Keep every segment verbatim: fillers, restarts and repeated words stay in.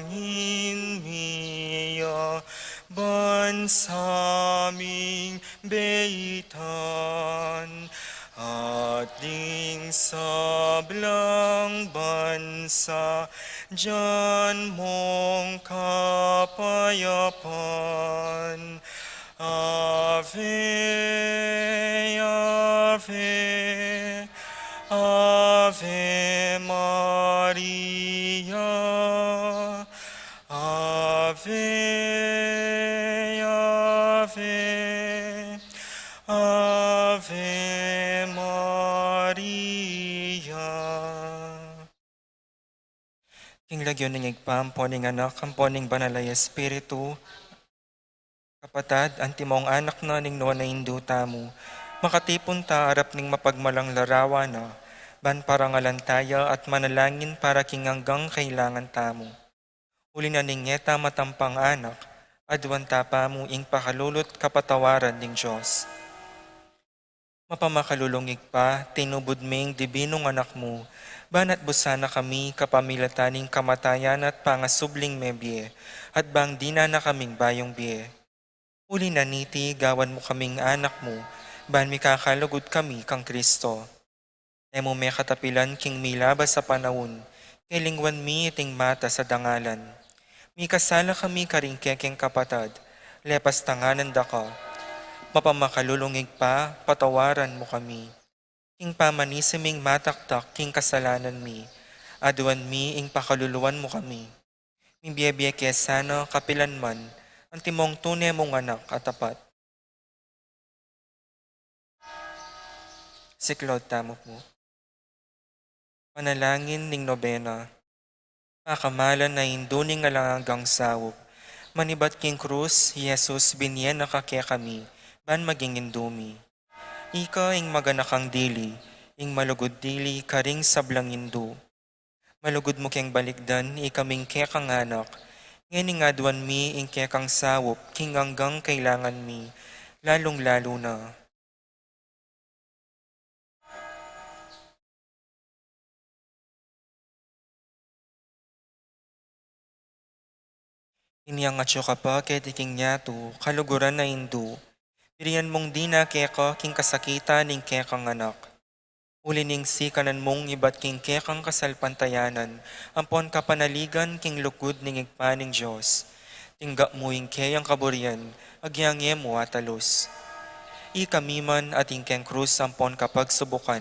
Ngin mi ya bansa ming beitan, at ding sablang bansa dyan mong kapayapan. Ave, Ave, Ave Maria. Ave, Ave, Ave Maria. King lagyu ning Ibpa, ampo ning Anak, ampo ning Banal a Espiritu. Kapatad, antimong anak na ning nuan a Indu tamu, makatipun ta arap ning mapagmalang larawan na, ban parangalan taya at manalangin para king anggang kailangan tamu. Uli na ning e ta matampang anak, aduan ta pamu ing pakalulu't kapatawaran ning Dios. Mapamakalulung Ibpa, tinubud me ing dibinung Anak mu, ban atbusan na kami kapamilatan ning kamatayan at pangasubling mebie, at bang dinan na kaming bayung bie. Uli na niti, gawan mu kaming anak mu, ban mikakalugud kami kang Kristo. E mu me katapilan king milabas a panaun, kelingwan mi iting matas a dangalan. Mikasala kami karing kekeng kapatad, lepas tanganan da ka. Mapamakalulung Ibpa, patawaran mu kami. King pamanisi ming mataktak king kasalanan mi, aduan mi ing pakaluluan mu kami. Mibie-bie ke sana kapilan man, antimong tune mung anak a tapat. Siklaud tamu pu. Panalangin ning nobena. Pakamalan a Indu ning alang anggang saup, manibat king krus, Jesus, binye na ka kekami, ban maging Indu mi. Ika ing maganakang dili, ing malugud dili karing sablang Indu. Malugud mu keng balikdan ikaming kekang anak, ngening aduan mi ing kekang saup king anggang kailangan mi, lalung-lalu na. Inyang atyu ka pa keti king yatu, kaluguran a Indu, pirian mung dina keka king kasakitan ning kekang anak. Uli ning sikanan mung ibat king kekang kasalpantayanan, ampon kapanaligan king lugud ning Ibpa ning Dios. Tinggap mu ing keyang kaburian, agyang e mu atalus. Ikami man atin keng krus ampon kapagsubukan.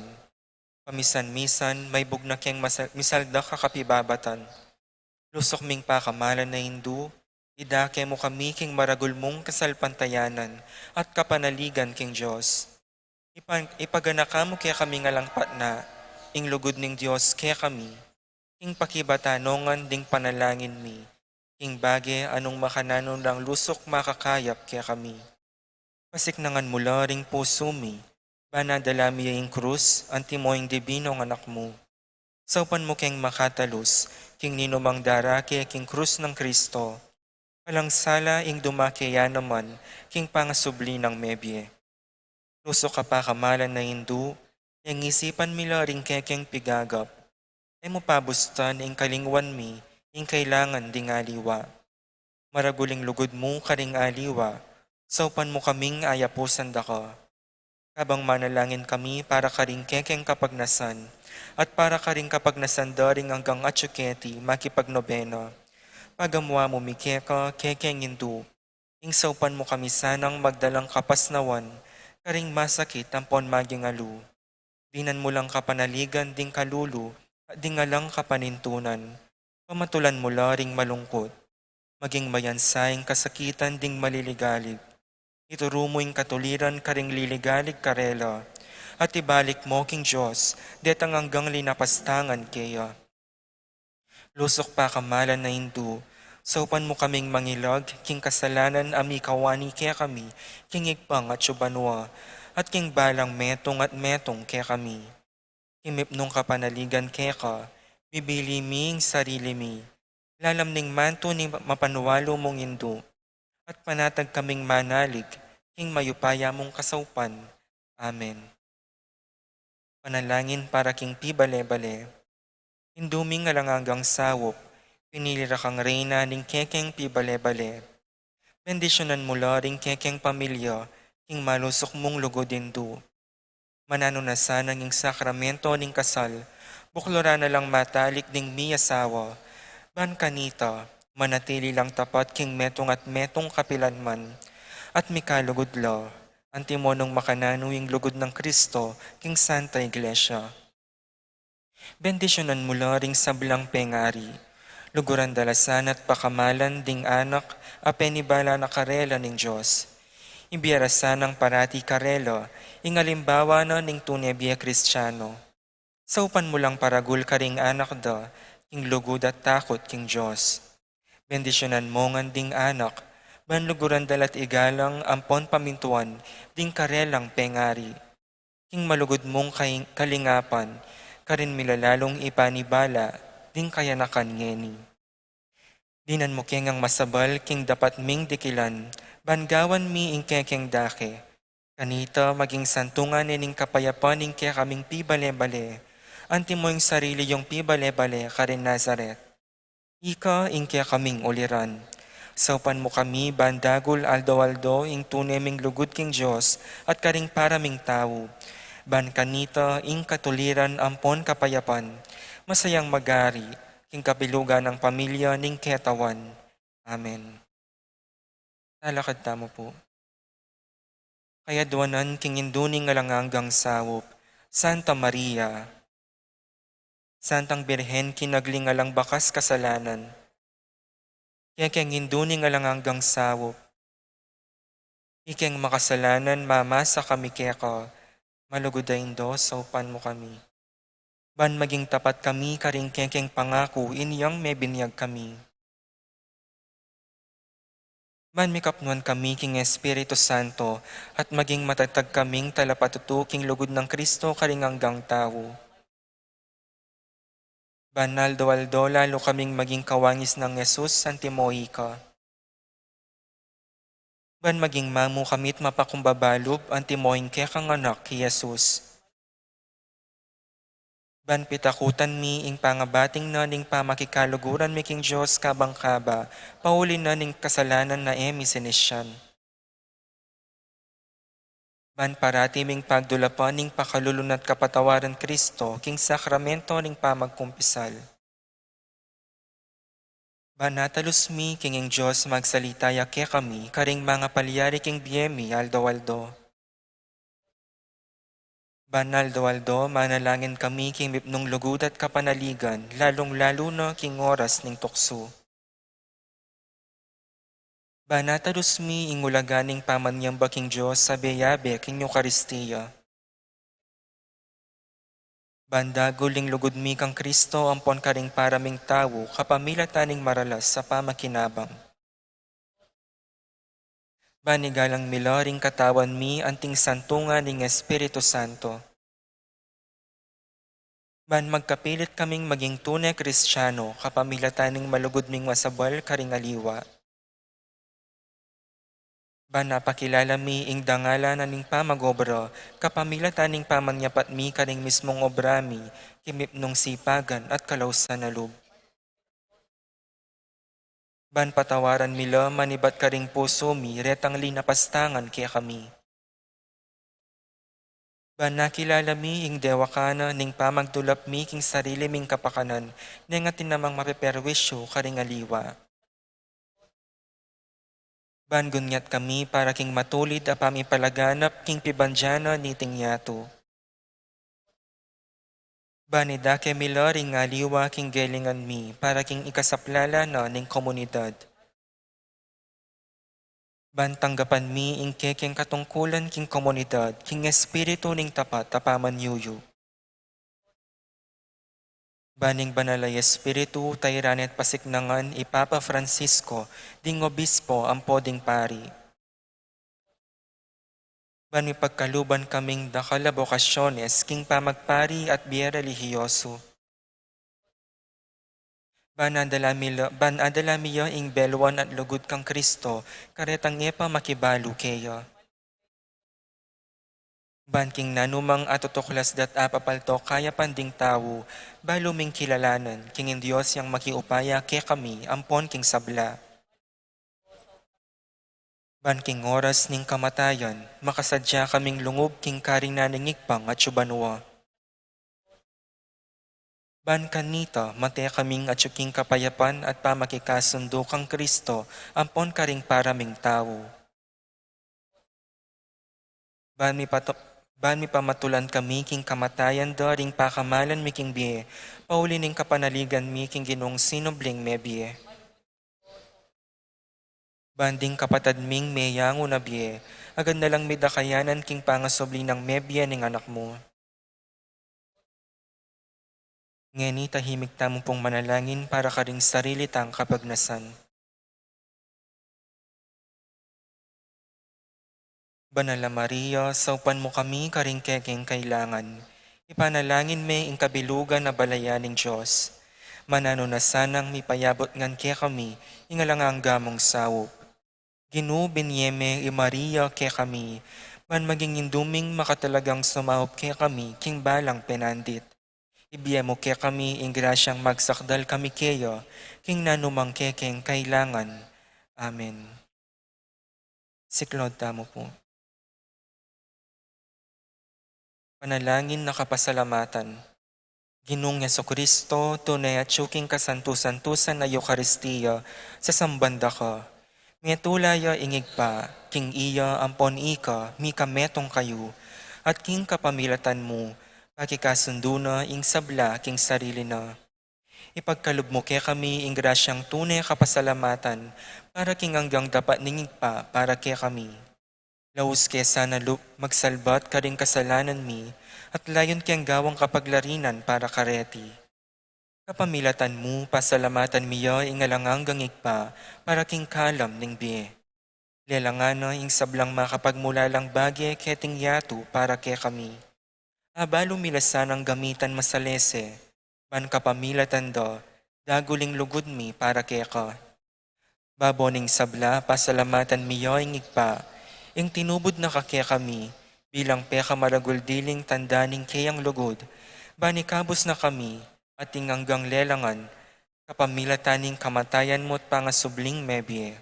Pamisan-misan, maibug na keng masa-, misaldak a kapibabatan. Lusuk ming pakamalan a Indu, idake mu kami king maragul mung kasalpantayanan at kapanaligan king Dios. Ipan-, ipaganaka mu kekami ngan lang patna, ing lugud ning Dios kekami, king pakibatanongan ding panalangin mi, king bage anung makananu lang lusuk makakayap kekami. Pasiknangan mu la ring pusu mi, ban adala mi ya ing krus, antimo ing dibinung anak mu. Saupan mu keng makatalus, king ninumang darake king krus nang Kristo. Alang sala ing dumake ya naman, king pangasubli nang mebie. Lusuk a pakamalan a Indu, pengisipan mi la ring kekeng pigagap. E mu pabustan ing kalingwan mi, ing kailangan ding aliwa. Maragul ing lugud mu karing aliwa, saupan mu kaming ayapusan da ka. Kabang manalangin kami para karing kekeng kapagnasan, at para karing kapagnasan da ring anggang atyu keti makipagnobena. Pagamuan mu mi keka, kekeng Indu, ing saupan mu kami sanang magdalang kapasnawan, karing masakit ampon maging alu. Dinan mu lang kapanaligan ding kalulu, at ding alang kapanintunan. Pamatulan mu la ring malungkut. Maging mayansa ing kasakitan ding maliligalig. Ituru mu ing katuliran karing liligalig karela. At ibalik mu king Dios, detang anggang linapastangan keya. Lusuk pakamalan a Indu, saupan mu kaming mangilag, king kasalanan a mikawani kekami, king Ibpang atyu banua, at king balang metung at metung kekami. King mipnung kapanaligan keka, bibili mi ing sarili mi, lalam ning mantu ning mapanwalu mung Indu, at panatag kaming manalig, king mayupaya mung kasaupan. Amen. Panalangin para king pibale-bale. Indu ming alang anggang saup, Pinili ra kang reyna ning kekeng pibale-bale. Bendisyunan mu la ring kekeng pamilya king malusuk mung lugud indu. Mananu na sanang ing sakramento ning kasal, buklaran na lang matalik ding miasawa, ban kanita, manatili lang tapat king metung at metung kapilanman, at mikalugud la, antimo nung makananu ing lugud nang Kristo king Santa Iglesia. Bendisyunan mu la ring sablang pengari, luguran da la sana at pakamalan ding anak a penibala na karela ning Dios. Ibie ra sanang parati karela ing alimbawa na ning tune bie Kristiano. Saupan mu lang paragul karing anak da king lugud at takut king Dios. Bendisyunan mu ngan ding anak, ban luguran da la't igalang ampon pamintuan ding karelang pengari. King malugud mung kaing-, kalingapan, karin mi la lalung ipanibala ding kayanakan ngeni. Dinan mu ke ngang masabal king dapat ming dikilan, ban gawan mi ing kekeng dake. Kanita maging santungan ne ning kapayapan ing kekaming pibale-bale, antimo ing sarili yung pibale-bale karin Nazaret. Ika ing kekaming uliran. Saupan mu kami ban dagul aldo-aldo ing tune ming lugud king Dios at karing para ming tau. Ban kanita ing katuliran ampon kapayapan, masayang magari king kapilugan nang pamilya ning ketawan. Amen. Talakad tamu pu. Kayadwanan king Indu ning alang anggang saup, Santa Maria. Santang Birhen kinagling alang bakas kasalanan. Kekeng Indu ning alang anggang saup. Ikeng makasalanan, mamasa kami keka, malugud a Indu, saupan mu kami. Ban maging tapat kami karing kekeng pangaku inyang mebinyag kami. Ban mikapnuan kami king Espiritu Santo, at maging matatag kaming talapatutu king lugud nang Kristo karing anggang tau. Ban aldo-aldo lalu kaming maging kawangis nang Jesus, antimo ika. Ban maging mamu kami't mapakumbaba lub, antimo ing kekang Anak, i Jesus. Ban pitakutan mi ing pangabating na ning pamikikaluguran mi king Dios kabang kaba, pauli na ning kasalanan na e mi sinisian. Ban parati ming pagdulapan ning pakalulu na't kapatawaran Kristo king sakramento ning pamagkumpisal. Ban atalus mi king ing Dios magsalita ya kekami karing mangapalyari king bie mi aldo-aldo. Ban aldo-aldo manalangin kami king mipnung lugud at kapanaligan, lalung-lalu na king oras ning tuksu. Ban atalus mi ing ulaga ning pamanyamba king Dios abe-abe king Eukaristia. Ban dagul ing lugud mi kang Kristo ampon karing para ming tau kapamilatan ning maralas a pamakinabang. Ban igalang mi la ring katawan mi anting santungan ning Espiritu Santo. Ban magkapilit kaming maging tune Kristiano kapamilatan ning malugud ming masabal karing aliwa. Ban apakilala mi ing dangalan na ning pamag-obra kapamilatan ning pamanyapat mi karing mismung obra mi king mipnung sipagan at kalausan a lub. Ban patawaran mi la manibat karing pusu mi retang linapastangan kekami. Ban akilala mi ing dewakan na ning pamagdulap mi king sarili ming kapakanan, neng atin namang mapeperwisyu karing aliwa. Ban gunyat kami para king matulid a pamipalaganap king pibandian na niting yatu. Ban idake mi la ring aliwa king gelingan mi para king ikasaplala na ning komunidad. Ban tanggapan mi ing kekeng katungkulan king komunidad king espiritu ning tapat a pamanyuyu. Ban ing Banal a Espiritu tairan at pasiknangan i Papa Francisco, ding obispo ampo ding pari. Ban mipagkaluban kaming dakal a bokasyones king pamagpari at bie relihiyosu. Ban adala mi la, ban adala mi ya ing beluan at lugud kang Kristo karetang e pa makibalu keya. Ban king nanumang atutuklas dat apapalto kayapan ding tau, balu ming kilalanan king ing Dios yang makiupaya kekami ampon king sabla. Ban king oras ning kamatayan, makasadya kaming lungub king karinan ning Ibpang atsu banua. Ban kanita, mate kaming atsu king kapayapan at pamakikasundu kang Kristo, ampon karing para ming tau. Ban mipatu-, ban mipamatulan kami king kamatayan da ring pakamalan mi king bie, pauli ning kapanaligan mi king Ginung sinubling mebie. Ban ding kapatad ming meyangu na bie, agad na lang mi da kayanan king pangasubli nang mebie ning Anak mu. Ngeni tahimik tamu pung manalangin para karing sarili tang kapagnasan. Banal a Maria, saupan mu kami karing kekeng kailangan. Ipanalangin me ing kabilugan a balayan ning Dios. Mananu na sanang mipayabut ngan kekami ing alang angga mung saup. Ginu, binie me i Maria kekami, ban maging indu ming makatalagang sumaup kekami king balang penandit. Ibie mu kekami ing grasyang magsakdal kami keya king nanumang kekeng kailangan. Amen. Siklaud tamu pu. Panalangin a kapasalamatan. Ginung Jesucristo, tune atsu king kasantu-santusan a Eukaristia, sasamban da ka. Metula ya ing Ibpa, king iya ampon ika mikametung kayu, at king kapamilatan mu, pakikasundu na ing sabla king sarili na. Ipagkalub mu kekami ing grasyang tune kapasalamatan para king anggang dapat ning Ibpa para kekami. Laus ke sana lub magsalbat karing kasalanan mi, at layun keng gawang kapaglarinan para kareti. Kapamilatan mu, pasalamatan mi ya ing alang anggang Ibpa para king kalam ning bie. Lelangan na ing sablang makapagmulalang bage keting yatu para kekami. Abalu mi la sanang gamitan masalese, ban kapamilatan da, dagul ing lugud mi para keka. Babo ning sabla, pasalamatan mi ya ing Ibpa, ing tinubud na ka kekami, bilang pekamaragul diling tanda ning keyang lugud, ban ikabus na kami, at ing anggang lelangan, kapamilatan ning kamatayan mu at pangasubling mebie.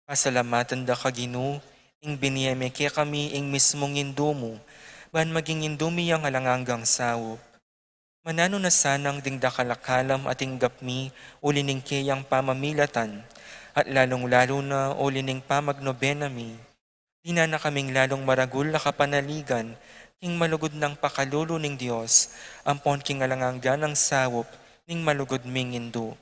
Pasalamatan da ka, Ginu, ing binie me kekami ing mismung Indu mu, ban maging Indu mi yang alang anggang saup. Mananu na sanang ding dakal a kalam a tinggap mi uli ning keyang pamamilatan, at lalung-lalu na uli ning pamagnobena mi. Dinan na kaming lalung maragul a kapanaligan king malugud nang pakalulu ning Dios, ampon king alang angga nang saup ning malugud ming Indu.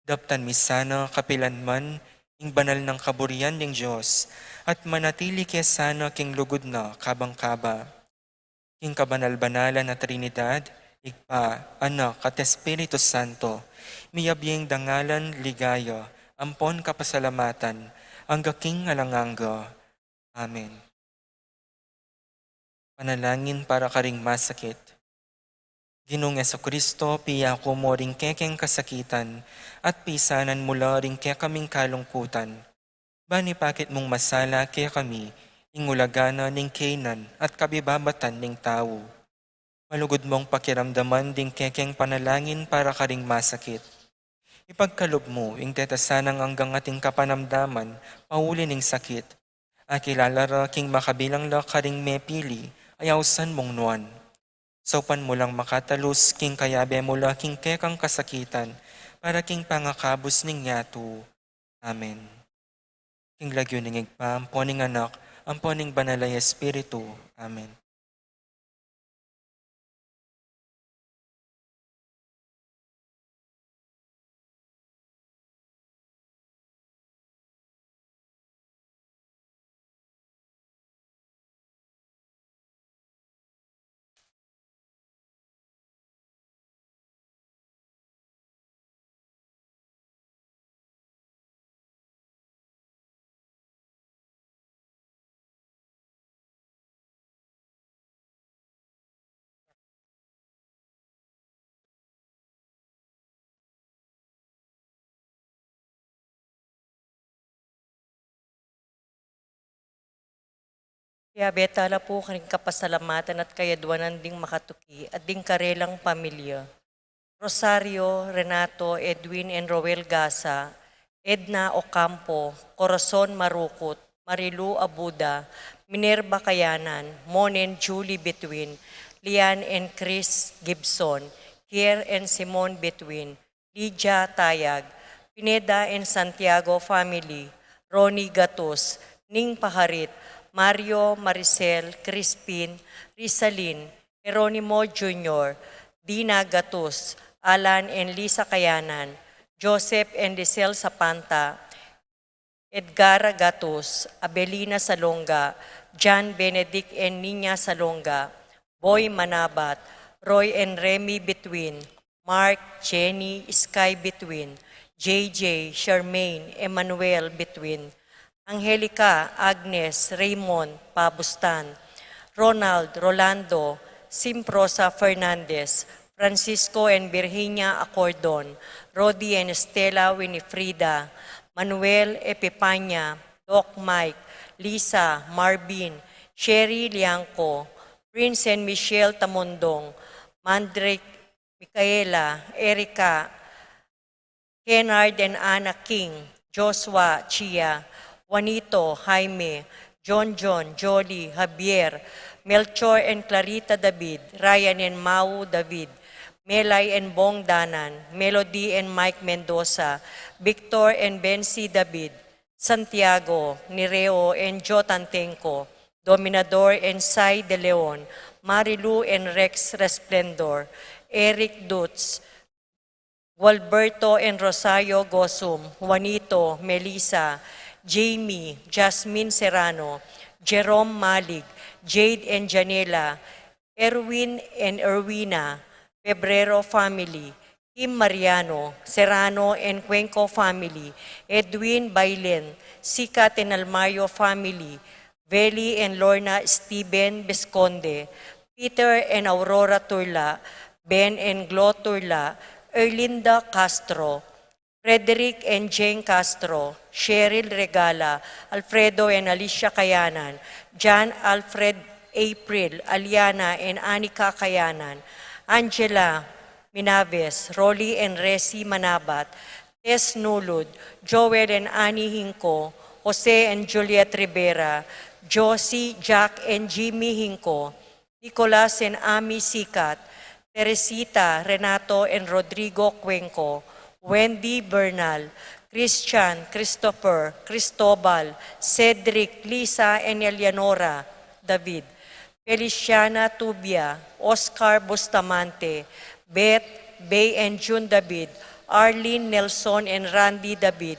Daptan mi sana kapilan man ing banal nang kaburian ning Dios, at manatili ke sana king lugud na kabang kaba. King kabanal-banalan a Trinidad, Ibpa, Anak, at Espiritu Santo, miyabie ing dangalan, ligaya, ampon kapasalamatan, angga king alang angga. Amen. Panalangin para karing masakit. Ginung Jesucristo, piyaku mu ring kekeng kasakitan, at pisanan mu la ring kekaming kalungkutan. Ban ipakit mung masala kekami ing ulaga na ning keynan at kabibabatan ning tau. Malugud mung pakiramdaman ding kekeng panalangin para karing masakit. Ipagkalub mu ing tetasanang anggang ating kapanamdaman pauli ning sakit. Akilala ra king makabilang la karing mepili a ausan mung nuan. Saupan mu lang makatalus king kayabe mu la king kekang kasakitan para king pangakabus ning yatu. Amen. King lagyu ning Ibpa, ampon ning Anak, ampon ning Banal a Espiritu. Amen. Piabe tala pu karing kapasalamatan at kayadwanan ding makatuki at ding karelang pamilya. Rosario, Renato, Edwin and Roel Gasa, Edna Ocampo, Corazon Marukut, Marilu Abuda, Minerva Kayanan, Mon and Julie Betwin, Lian and Chris Gibson, Kier and Simon Betwin, Lydia Tayag, Pineda and Santiago family, Ronnie Gatus, Ning Paharit, Mario, Maricel, Crispin, Rizalin, Jeronimo Junior, Dina Gatus, Alan and Lisa Kayanan, Joseph and Lisel Sapanta, Edgara Gatus, Abelina Salonga, John Benedict and Nina Salonga, Boy Manabat, Roy and Remy Betwin, Mark, Jenny, Sky Betwin, J J, Charmaine, Emmanuel Betwin, Angelica, Agnes, Raymond, Pabustan, Ronald, Rolando, Simprosa Fernandez, Francisco and Virginia Acordon, Rodi and Estela Winifrida, Manuel Epipania, Doc Mike, Lisa, Marvin, Sherry Liangco, Prince and Michelle Tamundong, Mandrick, Micaela, Erica, Kennard and Anna King, Joshua, Chia, Juanito, Jaime, John John, Jolie, Javier, Melchor and Clarita David, Ryan and Mau David, Melay and Bong Danan, Melody and Mike Mendoza, Victor and Bensi David, Santiago, Nireo and Jotan Tengco, Dominador and Sai De Leon, Marilu and Rex Resplendor, Eric Dutz, Gualberto and Rosario Gosum, Juanito, Melissa, Jamie, Jasmine Serrano, Jerome Malig, Jade and Janela, Erwin and Erwina, Pebrero family, Kim Mariano, Serrano and Cuenco family, Edwin Bailen, Sikat and Almario family, Veli and Lorna Steven Visconde, Peter and Aurora Turla, Ben and Glo Turla, Erlinda Castro, Frederick and Jane Castro, Cheryl Regala, Alfredo and Alicia Kayanan, John Alfred, April, Aliana and Anika Kayanan, Angela Minaves, Rolly and Resi Manabat, Tess Nulud, Joel and Annie Hinco, Jose and Juliet Rivera, Josie, Jack and Jimmy Hinco, Nicolas and Ami Sikat, Teresita, Renato and Rodrigo Cuenco, Wendy Bernal, Christian, Christopher, Cristobal, Cedric, Lisa and Eleonora David, Feliciana Tubia, Oscar Bustamante, Beth, Bay and June David, Arlene Nelson and Randy David,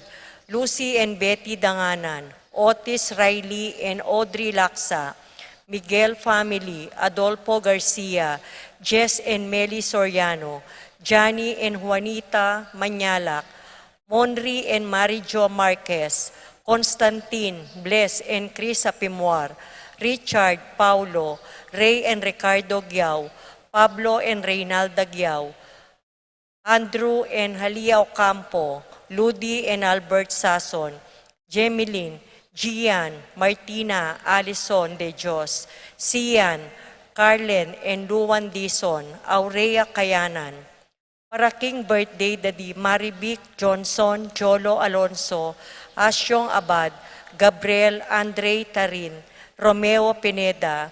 Lucy and Betty Danganan, Otis Riley and Audrey Laksa, Miguel family, Adolfo Garcia, Jess and Meli Soriano, Johnny and Juanita Manyalak, Monri and Mary Jo Marquez, Constantine, Bless and Chris Apimuar, Richard, Paulo, Ray and Ricardo Giao, Pablo and Reynalda Giao, Andrew and Halia Ocampo, Ludi and Albert Sason, Jemeline, Gian, Martina, Alison De Dios, Sian, Carlen and Luan Dizon, Aurea Kayanan. Para king birthday da di Marivic Johnson, Jolo Alonso, Asyong Abad, Gabriel, Andre Tarin, Romeo Pineda,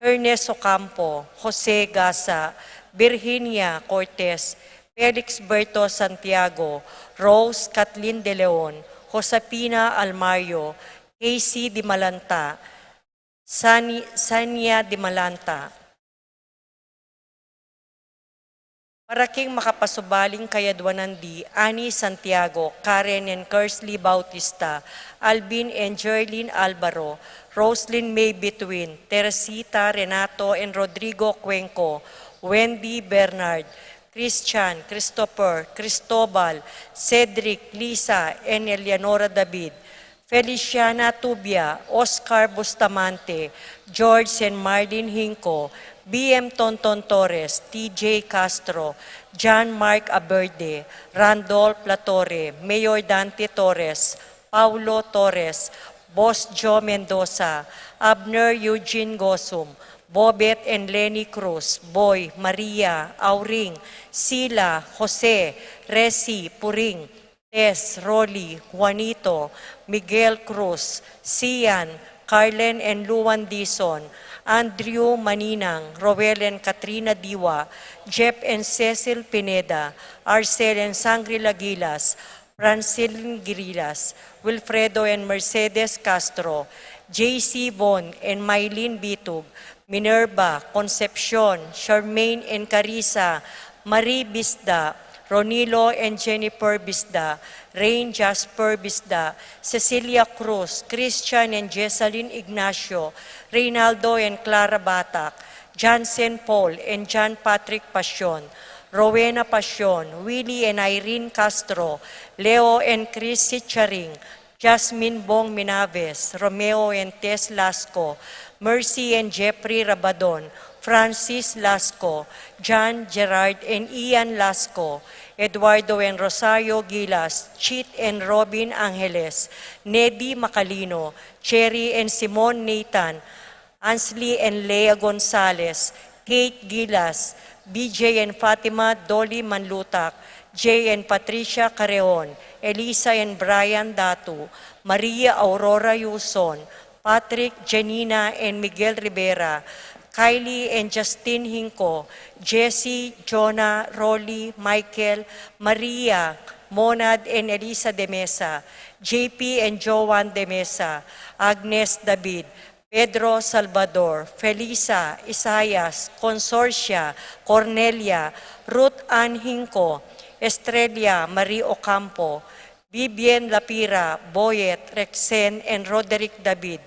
Ernest Ocampo, Jose Gasa, Virginia Cortez, Felix Berto Santiago, Rose Kathleen De Leon, Josefina Almario, Casey Dimalanta, Sani-, Sania Dimalanta. Para king makapasubaling kayadwanan di Annie Santiago, Karen and Kersley Bautista, Alvin and Jerlyn Alvaro, Roslyn May Bituin, Teresita, Renato and Rodrigo Cuenco, Wendy Bernard, Christian, Christopher, Cristobal, Cedric, Lisa and Eleonora David, Feliciana Tubia, Oscar Bustamante, George and Marlene Hinco, B M Tonton Torres, T J Castro, John Mark Aberde, Randolph Latorre, Mayor Dante Torres, Paulo Torres, Boss Joe Mendoza, Abner Eugene Gosum, Bobet and Lenny Cruz, Boy, Maria, Auring, Sila, Jose, Resi, Puring, Tess, Rolly, Juanito, Miguel Cruz, Sian, Carlen and Luan Dizon, Andrew Maninang, Roel and Katrina Diwa, Jep and Cecil Pineda, Arcel and Sangri Lagilas, Francilin Girilas, Wilfredo and Mercedes Castro, J C Bon and Mylene Bitug, Minerva, Concepcion, Charmaine and Carissa, Marie Bisda, Ronilo and Jennifer Bisda, Rain Jasper Bisda, Cecilia Cruz, Christian and Jessalyn Ignacio, Reynaldo and Clara Batak, Jansen Paul and John Patrick Pasion, Rowena Pasion, Willie and Irene Castro, Leo and Chris Sicharing, Jasmine Bong Minaves, Romeo and Tess Lasco, Mercy and Jeffrey Rabadon, Francis Lasco, John Gerard and Ian Lasco, Eduardo and Rosario Gilas, Chit and Robin Angeles, Nedi Macalino, Cherry and Simon Nathan, Ansley and Lea Gonzalez, Kate Gilas, B J and Fatima Dolly Manlutak, Jay and Patricia Careon, Elisa and Brian Datu, Maria Aurora Yuson, Patrick, Janina and Miguel Rivera, Kylie and Justin Hinco, Jesse, Jonah, Rolly, Michael, Maria, Monad and Elisa de Mesa, J P and Joan de Mesa, Agnes David, Pedro Salvador, Felisa, Isaias, Consorcia, Cornelia, Ruth Ann Hinco, Estrella Marie Ocampo, Vivian Lapira, Boyet, Rexen and Roderick David,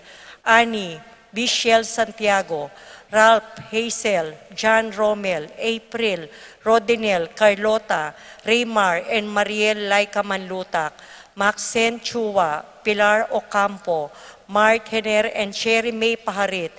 Annie, Bishel Santiago, Ralph, Hazel, John Romel, April, Rodinel, Carlota, Raymar and Mariel Laika Manlutak, Maxen Chua, Pilar Ocampo, Mark Hener and Cherry May Paharit,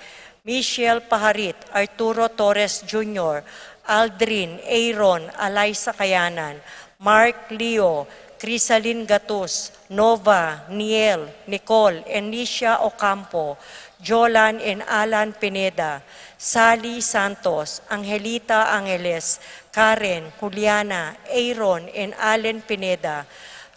Michelle Paharit, Arturo Torres Junior, Aldrin, Aaron, Alaisa Kayanan, Mark Leo, Crisalin Gatus, Nova, Niel, Nicole, and Nisha Ocampo, Jolan and Alan Pineda, Sally Santos, Angelita Angeles, Karen, Juliana, Aaron, and Allen Pineda,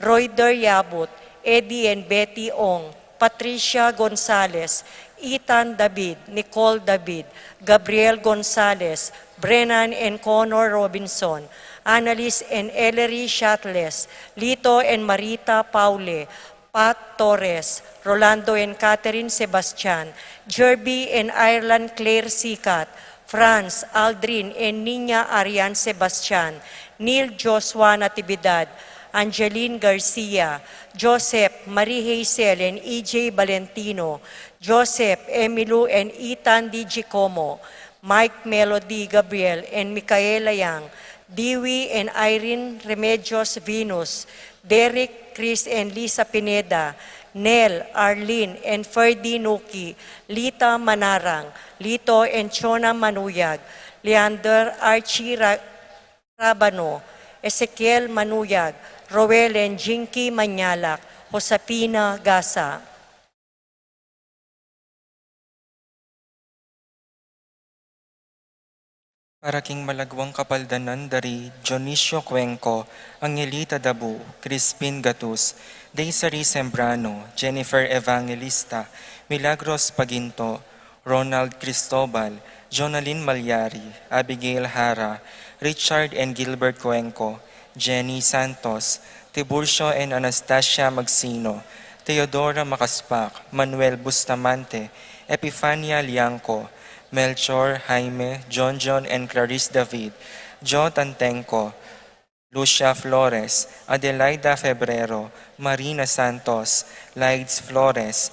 Royder Yabut, Eddie and Betty Ong, Patricia Gonzalez, Ethan David, Nicole David, Gabriel Gonzalez, Brennan and Connor Robinson, Annalise and Ellery Shatles, Lito and Marita Paule, Pat Torres, Rolando and Catherine Sebastian, Jerby and Ireland Claire Sikat, Franz, Aldrin and Nina Arian Sebastian, Neil Joshua Natividad, Angeline Garcia, Joseph, Marie Hazel and E J Valentino, Joseph, Emilu and Ethan D. Giacomo, Mike, Melody, Gabriel and Micaela Yang, Dewey and Irene Remedios Venus, Derek, Chris and Lisa Pineda, Nel, Arlene and Ferdy Nuki, Lita Manarang, Lito and Chona Manuyag, Leander, Archie Ra-, Rabano, Ezekiel Manuyag, Roel and Jinky Manyalak, Josefina Gasa. Para king malagwang kapaldanan da ri Dionisio Cuenco, Angelita Dabu, Crispin Gatus, Daisari Sembrano, Jennifer Evangelista, Milagros Paginto, Ronald Cristobal, Jonalyn Malyari, Abigail Hara, Richard and Gilbert Cuenco, Jenny Santos, Tiburcio and Anastasia Magsino, Teodora Macaspac, Manuel Bustamante, Epifania Liangco, Melchor, Jaime, Jonjon and Clarice David, Jo Tantengco, Lucia Flores, Adelaida Febrero, Marina Santos, Lides Flores,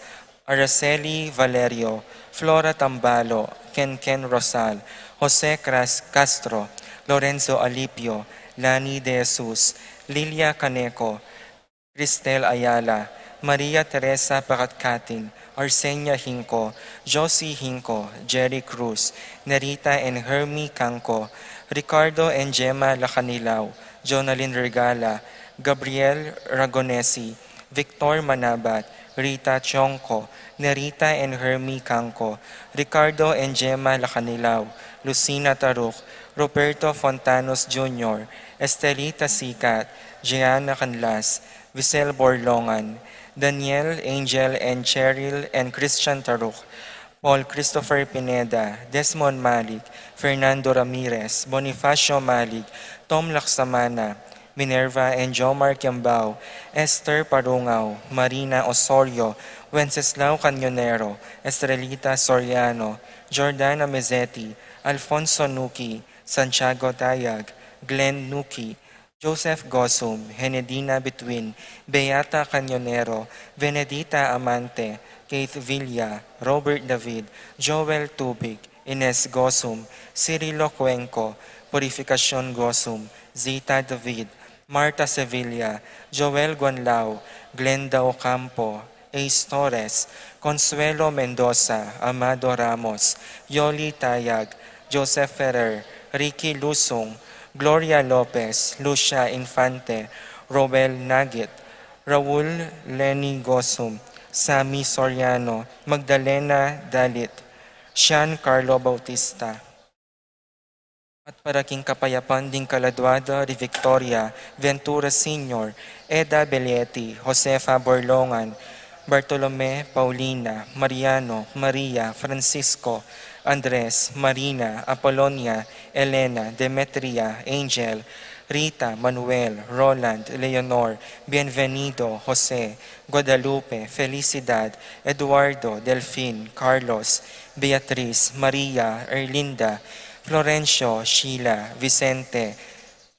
Araceli Valerio, Flora Tambalo, Kenken Rosal, Jose Cras-, Castro, Lorenzo Alipio, Lani De Jesus, Lilia Caneco, Cristel Ayala, Maria Teresa Pacatcatin, Arsenia Hinco, Josie Hinco, Jerry Cruz, Nerita and Hermie Canco, Ricardo and Gemma Lacanilao, Jonalyn Regala, Gabriel Ragonesi, Victor Manabat, Rita Chonco, Nerita and Hermie Cangco, Ricardo and Gemma Lacanilaw, Lucina Taruc, Roberto Fontanos Junior, Estelita Sicat, Gianna Canlas, Visel Borlongan, Daniel, Angel and Cheryl and Christian Taruc, Paul Christopher Pineda, Desmond Malik, Fernando Ramirez, Bonifacio Malik, Tom Laksamana, Minerva and Jomar Kiambao, Esther Parungao, Marina Osorio, Wenceslao Cañonero, Estrelita Soriano, Jordana Mezeti, Alfonso Nuki, Santiago Tayag, Glenn Nuki, Joseph Gosum, Henedina Between, Beata Cañonero, Venedita Amante, Keith Villa, Robert David, Joel Tubig, Ines Gosum, Cirilo Cuenco, Purificacion Gosum, Zita David, Marta Sevilla, Joel Guanlao, Glenda Ocampo, Ace Torres, Consuelo Mendoza, Amado Ramos, Yoli Tayag, Joseph Ferrer, Ricky Lusung, Gloria Lopez, Lucia Infante, Roel Nagit, Raul Lenny Gosum, Sammy Soriano, Magdalena Dalit, Sean Carlo Bautista. At para king kapayapan ding kaladua da ri Victoria Ventura Senior, Eda Belletti, Josefa Borlongan, Bartolome, Paulina, Mariano, Maria, Francisco, Andres, Marina, Apolonia, Elena, Demetria, Angel, Rita, Manuel, Roland, Leonor, Bienvenido, Jose, Guadalupe, Felicidad, Eduardo, Delfin, Carlos, Beatriz, Maria, Erlinda, Florencio, Sheila, Vicente,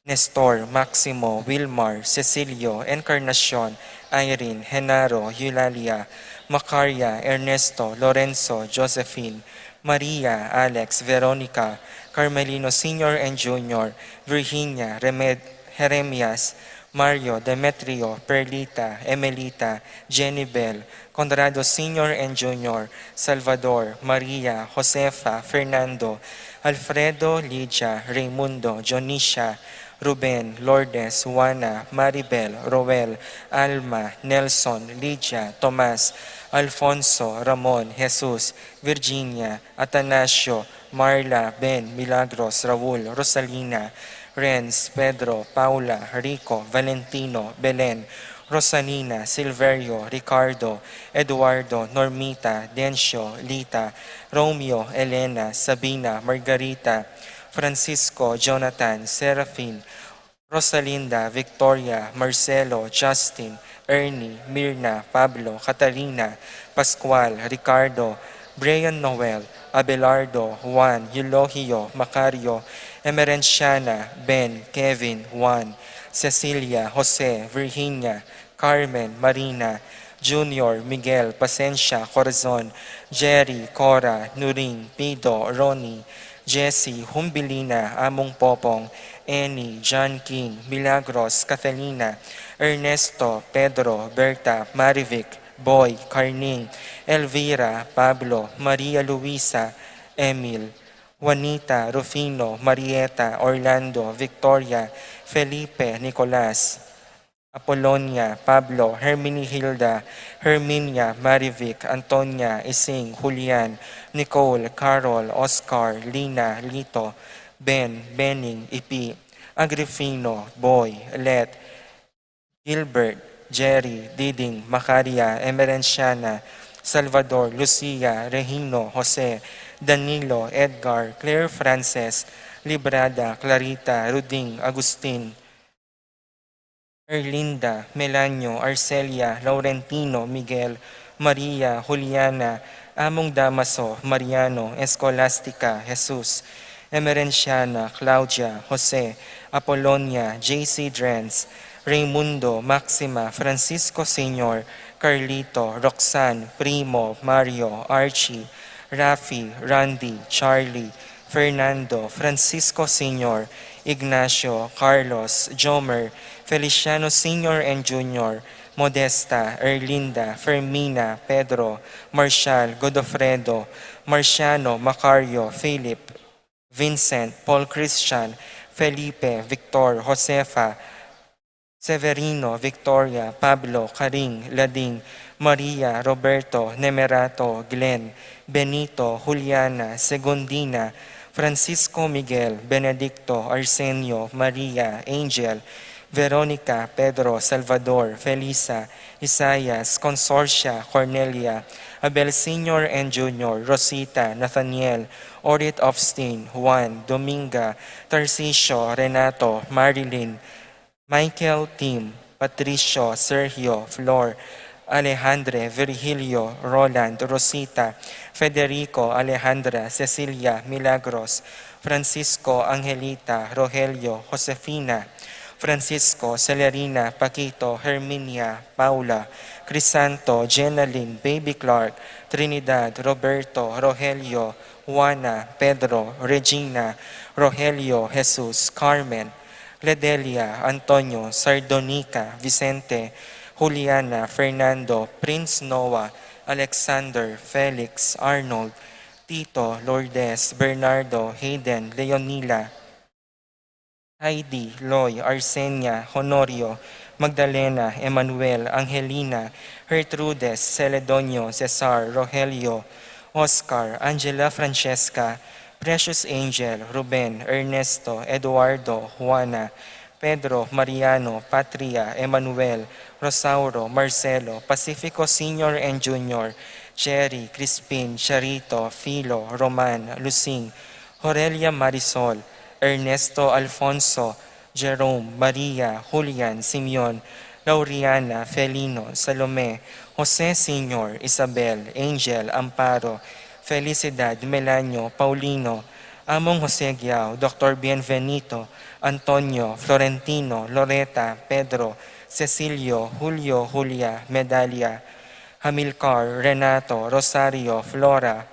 Nestor, Maximo, Wilmar, Cecilio, Encarnacion, Irene, Genaro, Eulalia, Macaria, Ernesto, Lorenzo, Josephine, Maria, Alex, Veronica, Carmelino Senior and Junior, Virginia, Remed-, Jeremias, Mario, Demetrio, Perlita, Emelita, Jenny Bell, Conrado Senior and Junior, Salvador, Maria, Josefa, Fernando, Alfredo, Lydia, Raimundo, Dionisia, Ruben, Lourdes, Juana, Maribel, Roel, Alma, Nelson, Lydia, Tomas, Alfonso, Ramon, Jesus, Virginia, Atanasio, Marla, Ben, Milagros, Raul, Rosalina, Renz, Pedro, Paula, Rico, Valentino, Belen, Rosalina, Silverio, Ricardo, Eduardo, Normita, Dencio, Lita, Romeo, Elena, Sabina, Margarita, Francisco, Jonathan, Serafin, Rosalinda, Victoria, Marcelo, Justin, Ernie, Mirna, Pablo, Catalina, Pascual, Ricardo, Brian Noel, Abelardo, Juan, Eulogio, Macario, Emerenciana, Ben, Kevin, Juan, Cecilia, Jose, Virginia, Carmen, Marina, Junior, Miguel, Pasensia, Corazon, Jerry, Cora, Nuring, Pido, Ronnie, Jessie, Humbilina, Among Popong, Annie, John King, Milagros, Catalina, Ernesto, Pedro, Berta, Marivic, Boy, Carning, Elvira, Pablo, Maria Luisa, Emil, Juanita, Rufino, Marieta, Orlando, Victoria, Felipe, Nicolas, Apolonia, Pablo, Herminihilda, Herminia, Marivic, Antonia, Ising, Julian, Nicole, Carol, Oscar, Lina, Lito, Ben, Bening, Ipi, Agrifino, Boy, Let, Gilbert, Jerry, Diding, Macaria, Emerenciana, Salvador, Lucia, Regino, Jose, Danilo, Edgar, Claire, Frances, Librada, Clarita, Ruding, Agustin, Erlinda, Melanio, Arcelia, Laurentino, Miguel, Maria, Juliana, Among Damaso, Mariano, Escolastica, Jesus, Emerenciana, Claudia, Jose, Apolonia, J C Drens, Raimundo, Maxima, Francisco Senior, Carlito, Roxanne, Primo, Mario, Archie, Rafi, Randy, Charlie, Fernando, Francisco Senior, Ignacio, Carlos, Jomer, Feliciano Senior and Junior, Modesta, Erlinda, Fermina, Pedro, Marshal, Godofredo, Marciano, Macario, Philip, Vincent, Paul Christian, Felipe, Victor, Josefa, Severino, Victoria, Pablo, Karing, Lading, Maria, Roberto, Nemerato, Glenn, Benito, Juliana, Segundina, Francisco, Miguel, Benedicto, Arsenio, Maria, Angel, Veronica, Pedro, Salvador, Felisa, Isaias, Consorcia, Cornelia, Abel Senior and Junior, Rosita, Nathaniel, Orit, Austin, Juan, Dominga, Tarcisio, Renato, Marilyn, Michael, Tim, Patricio, Sergio, Flor, Alejandre, Virgilio, Roland, Rosita, Federico, Alejandra, Cecilia, Milagros, Francisco, Angelita, Rogelio, Josefina, Francisco, Celerina, Paquito, Herminia, Paula, Crisanto, Jenalyn, Baby Clark, Trinidad, Roberto, Rogelio, Juana, Pedro, Regina, Rogelio, Jesus, Carmen, Ledelia, Antonio, Sardonica, Vicente, Juliana, Fernando, Prince Noah, Alexander, Felix, Arnold, Tito, Lourdes, Bernardo, Hayden, Leonila, Heidi, Loy, Arsenia, Honorio, Magdalena, Emmanuel, Angelina, Gertrudes, Celedonio, Cesar, Rogelio, Oscar, Angela, Francesca, Precious Angel, Ruben, Ernesto, Eduardo, Juana, Pedro, Mariano, Patria, Emmanuel, Rosauro, Marcelo, Pacifico Senior and Junior, Cherry, Crispin, Charito, Filo, Roman, Lucing, Horelia, Marisol, Ernesto, Alfonso, Jerome, Maria, Julian, Simeon, Lauriana, Felino, Salome, Jose Senior, Isabel, Angel, Amparo, Felicidad, Melanio, Paulino, Among Jose Guiao, Doctor Bienvenido, Antonio, Florentino, Loreta, Pedro, Cecilio, Julio, Julia, Medalia, Hamilcar, Renato, Rosario, Flora,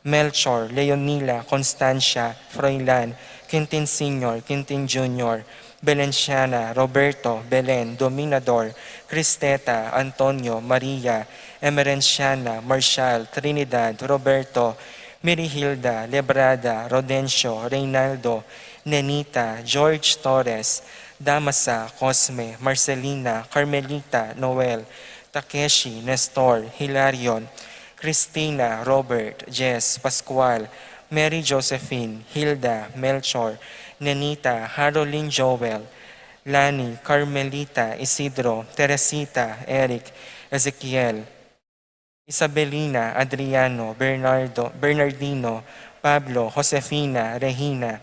Melchor, Leonila, Constancia, Froilan, Quintin Senior, Quintin Junior, Belenciana, Roberto, Belen, Dominador, Cristeta, Antonio, Maria, Emerenciana, Marshal, Trinidad, Roberto, Mirihilda, Lebrada, Rodencio, Reynaldo, Nenita, George Torres, Damasa, Cosme, Marcelina, Carmelita, Noel, Takeshi, Nestor, Hilarion, Cristina, Robert, Jess, Pascual, Mary Josephine, Hilda, Melchor, Nenita, Harolin, Joel, Lani, Carmelita, Isidro, Teresita, Eric, Ezekiel, Isabelina, Adriano, Bernardo, Bernardino, Pablo, Josefina, Regina,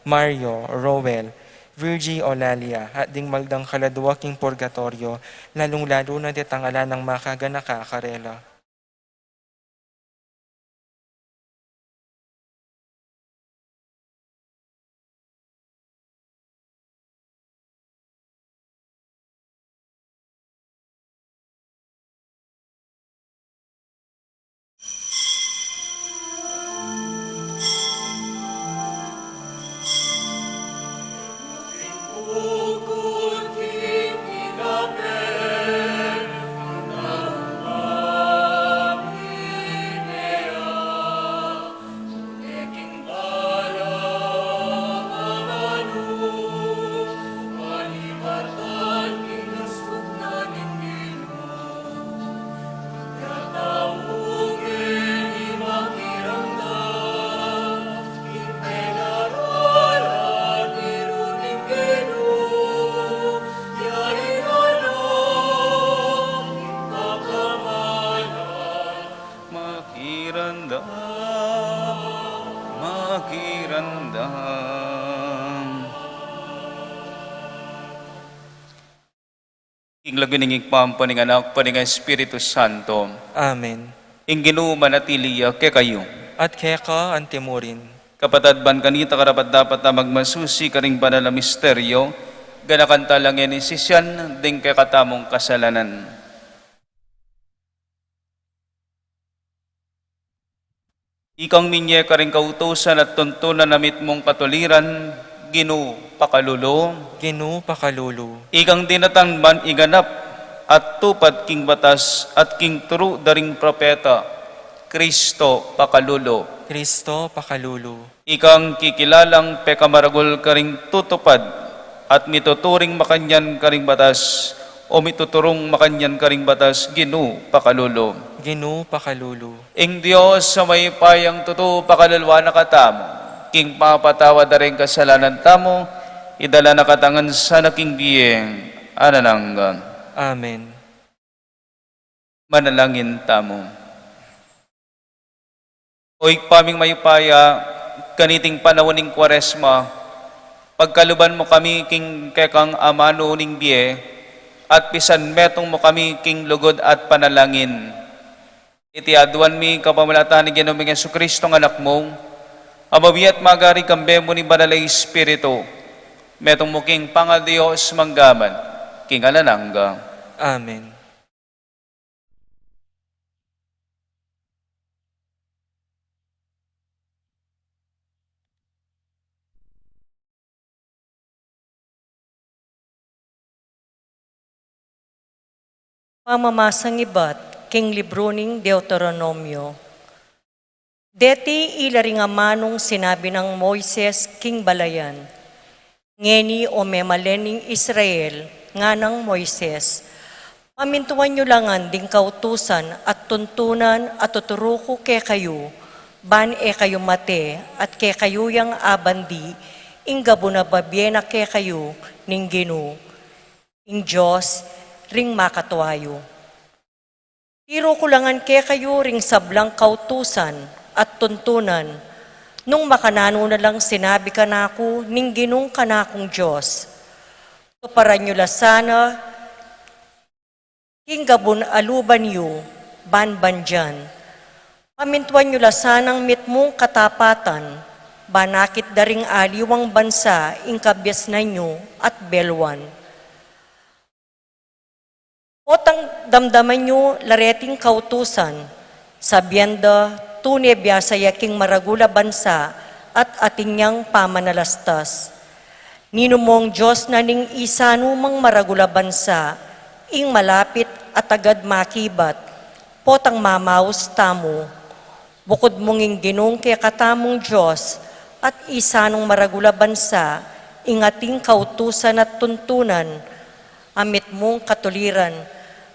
Mario, Roel, Virgie, Olalia, at ding maldang kaladua king purgatoryo, lalung-lalu na detang ala nang makaganaka karela. Makiramdam, makiramdam. King lagyu ning Ibpa, ampo ning Anak, ampo ning Espiritu Santo. Amen. Ing Ginu manatili ya kekayu. At keka antimurin. Kapatad, ban kanita karapat-dapat a magmasusi karing banal a misteryo, ganakan tala ngeni sisian ding kekatamung kasalanan. Ikang minye karing kautusan at tuntunan a mitmung katuliran, Ginu pakalulu. Ginu pakalulu. Ikang dinatang ban iganap at tupad king batas at king turu da ring propeta, Kristo pakalulu. Kristo pakalulu. Ikang kikilalang pekamaragul karing tutupad At mituturing makanyan karing batas, o mituturung makanyan karing batas, Ginu, pakalulu. Ginu, pakalulu. Ing Dios a mayupayang tutu pakaluluan na katamu, king pamapatawad da ring kasalanan tamu, idala na katamu ngan sana king bie alang angga. Amen. Manalangin tamu. O Ibpa ming mayupaya, kaniting panaun ning Kuaresma, pagkaluban mu kami king kekang amanu ning bie, at pisan metung mu kami king lugud at panalangin. Iti aduan mi kapamilatan ning Ginu ming Jesucristo a Anak mu, a mabie at magari kambe mu ning Banal a Espiritu, metung mu king pangaDios mangga man king alang angga. Amen. Pamamasang ibat king libru ning Deuteronomio. Deti ila ring amanung sinabi nang Moises king balayan. Ngeni o memalen ning Israel, nganang Moises, pamintuan yu la ngan ding kautusan at tuntunan a tuturu ku kekayu, ban e kayu mate, at kekayu yang abandi ing gabun a babie na kekayu ning Ginu, ing Dios ring makatua yu. Tiru ku la ngan kekayu ring sablang kautusan at tuntunan, nung makananu na lang sinabi kanaku ning Ginung kanakung Dios. Tuparan yu la sana king gabun a luban yu, ban bandian. Pamintuan yu la sanang mitmung katapatan, ban akit da ring aliwang bansa ing kabiasnan yu at beluan. Potang damdaman yu la reting kautusan, sabian da tune biasa ya king maragul a bansa at atin yang pamanalastas. Ninumong Dios na ning isa numang maragul a bansa, ing malapit a tagad makibat, potang mamaus tamu. Bukud mung ing Ginung kekatamung Dios, at isa nung maragul a bansa, ing ating kautusan at tuntunan, a mitmung katuliran,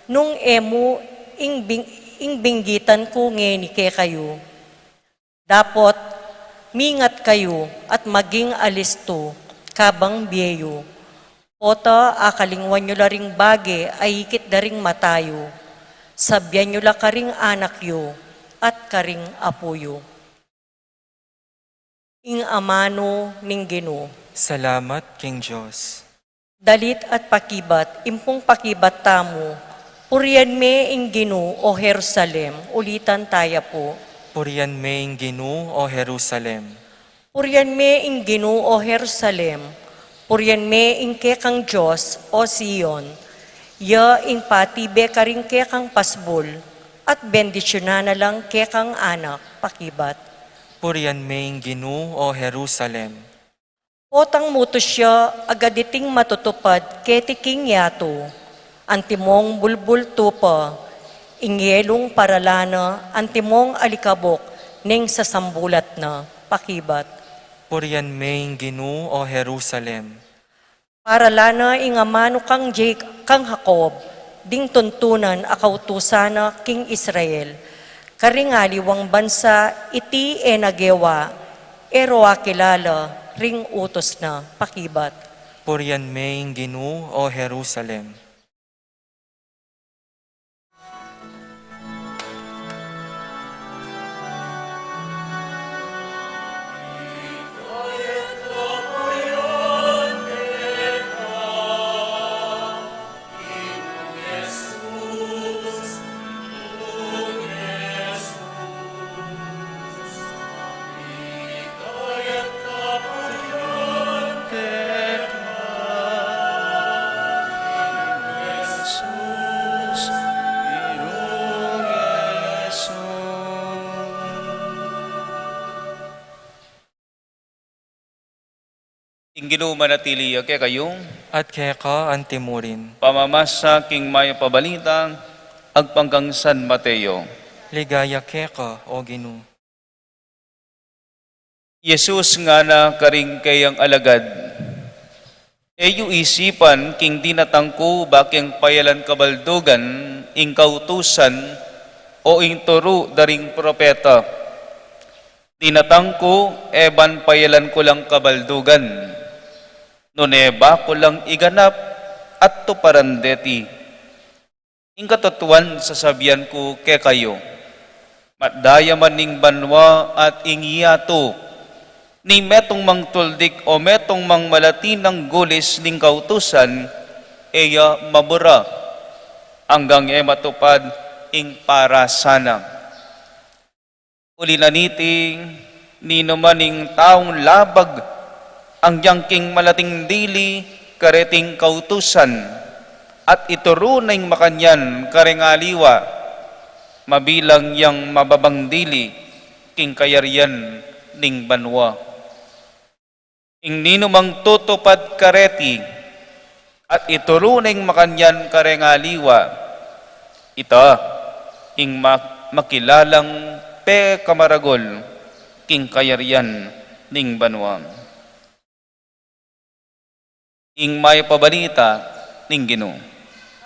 nung e mu ing bing-, ing binggitan ku ngeni kekayu. Dapot, mingat kayu at maging alistu, kabang bie yu. Pota akalingwan yu la ring bage a ikit da ring mata yu. Sabian yu la karing anak yu at karing apu yu. Ing amanu ning Ginu. Salamat king Dios. Dalit at pakibat, impung pakibat tamu, purian me ing Ginu, o Jerusalem, ulitan taya pu. Purian me ing Ginu, o Jerusalem. Purian me ing Ginu, o Jerusalem, purian me ing kekang Dios, o Sion. Ya ing patibe karing kekang pasbul, at bendisyunan na lang kekang anak, pakibat. Purian me ing Ginu, o Jerusalem. Potang mutus ya agad iting matutupad keti king yatu, antimong bulbul tupa, ing yelung paralan na antimong alikabok neng sasambulat na, pakibat. Purian me ing Ginu, o Jerusalem. Paralan na ing amanu kang Jac-, kang Jacob, ding tuntunan a kautusan na king Israel. Karing aliwang bansa iti e na gewa, e ro akilala ring utus na, pakibat. Purian me ing Ginu, o Jerusalem. Ing Ginu manatili ya kekayu. At keka antimurin. Pamamasa king Mayap a Balita agpang kang San Mateo. Ligaya keka, o Ginu. Jesus ngana karing kayang alagad, E yu isipan king dinatang ku ba keng payalan kabaldugan ing kautusan o ing turu da ring propeta. Dinatang ku, e ban payalan ku lang kabaldugan, nune ba ku lang iganap at tuparan deti. Ing katutuan sasabian ku kekayu, matda ya man ing banua at ing yatu, ning metung mang tuldik o metung mang malatinang gulis ning kautusan, e ya mabura, anggang e matupad ing parasana. Uli na niti, ninuman ing taung labag anggyang king malating dili kareting kautusan, at ituru na ing makanyan kareng aliwa, mabilang yang mababang dili king kayarian ning banua. Ing ninumang tutupad kareti at ituru na ing makanyan kareng aliwa, ita ing ma-, makilalang pekamaragul king kayarian ning banua. Ing mayap a balita ning Ginu.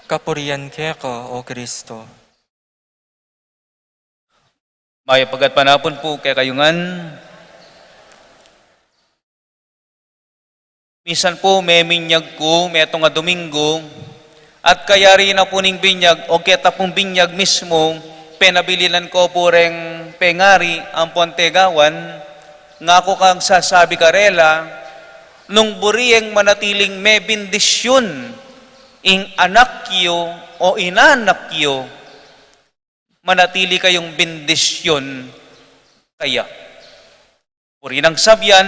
Kapurian keka, O Kristo. Mayap a gatpanapun pu kekayu ngan. Minsan pu, meminyag ku metung a Domingo, at kayari na pu ning binyag, o keta pung binyag mismu, penabilinan ku pu reng pengari ampon tegawan, ngaku kang sasabi karela, nung buri yeng manatiling mebendisyun ing anak yu o inanak yu, manatili kayung bendisyun kaya. Buri nang sabian,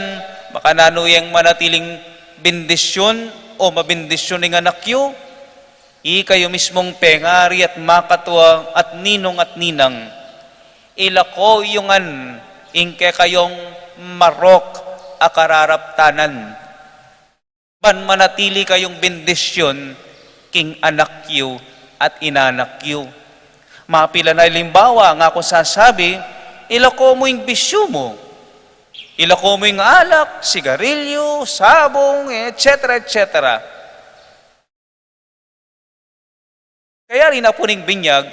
makananu yeng manatiling bendisyun o mabendisyun ing anak yu, ikayu mismung pengari at makatua at ninung at ninang, ilako yu ngan ing kekayung marok a kararaptanan. Ban manatili kayung bendisyun king anak yu at inanak yu. Mapilan a alimbawa, ngaku sasabi, ilako mu ing bisyu mu. Ilako mu ing alak, sigarilyu, sabong, et cetera, et cetera. Kayari na pu ning binyag,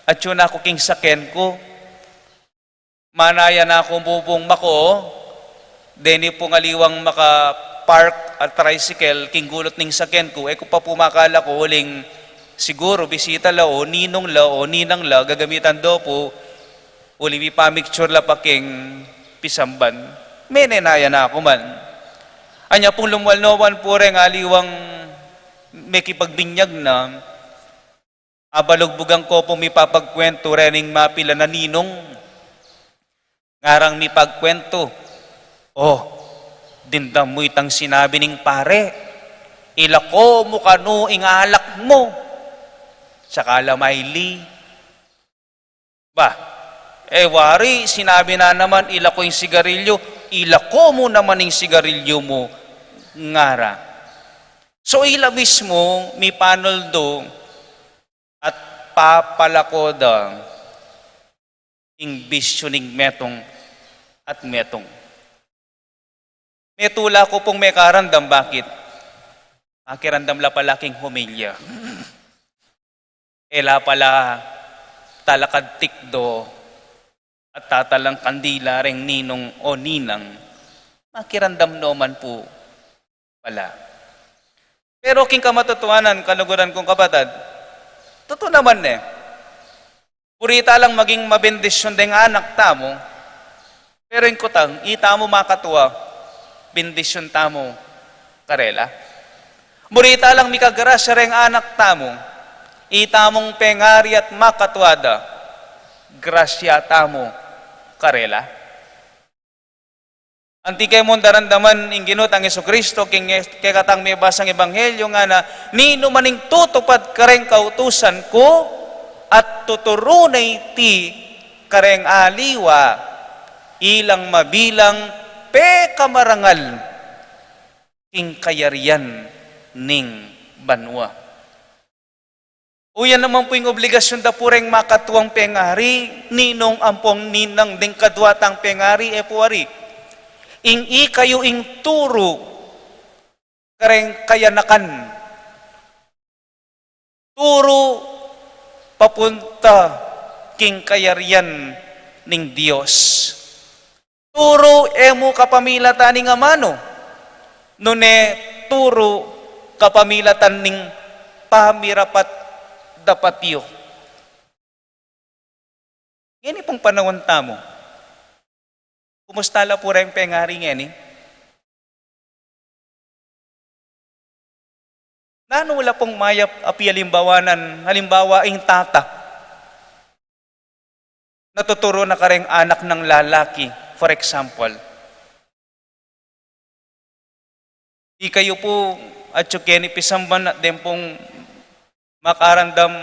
atyu na ku king saken ku. Manaya na ku pu pung mako, deni pung aliwang maka-park a tricycle king gulut ning saken ku, e ku pa pu makalako uling siguru bisita la o ninung la o ninang la, gagamitan do pu, uli mipamiktur la pa king pisamban. Menenaya na ku man. Anya pung lumwal no man pu reng aliwang mekipagbinyag na, abalugbugan ku pung mipapagkwentu rening mapilan a ninung. Ngarang mipagkwentu, "O, dimdam mu itang sinabi ning pare, ilako mu kanu ing alak mu, saka la maili." Ba, e wari, sinabi na naman, ilako ing sigarilyu, ilako mu naman ing sigarilyu mu, ngara. So, ila mismu mipanuldu at papalako da ing bisyu ning metung at metung. Metula ku pung mekaramdam, bakit? Makiramdam la pala king homilya. E la pala talakad tikdo at tatalang kandila reng ninung o ninang. Makiramdam no man pu pala. Pero king kamatotoanan, kaluguran kung kapatad, tutu naman ne. Buri ta lang maging mabendisyun deng anak tamu, pero ing kutang, itamu makatua bendisyun tamu karela? Buri ta lang mikagrasya reng anak tamu, itamung pengari at makatua da grasya tamu karela? Anti ke mung daramdaman ing Ginu tang Jesucristo king kekatang mebasang ebanghelyo, ngana, "Ninuman ing tutupad kareng kautusan ku at tuturu na iti kareng aliwa, ilang mabilang pekamarangal king kayarian ning banua." O, yan naman pu ing obligasyun da pu reng makatuang pengari, ninung ampong ninang deng kadua tang pengari, e pu ari. Ing ikayu ing turu kareng kayanakan. Turu papunta king kayarian ning Dios. Turu e mu kapamilatan ning amanu, nune turu kapamilatan ning pamirapat-dapat yu. Ngeni pung panaun tamu, kumusta la pu reng pengari ngeni? Nanu la pung mayap a pialimbawanan, halimbawa, ing tata, natuturu na kareng anak nang lalaki, for example. Ikayu pu, atyu keni pisamban at deng pung makarandam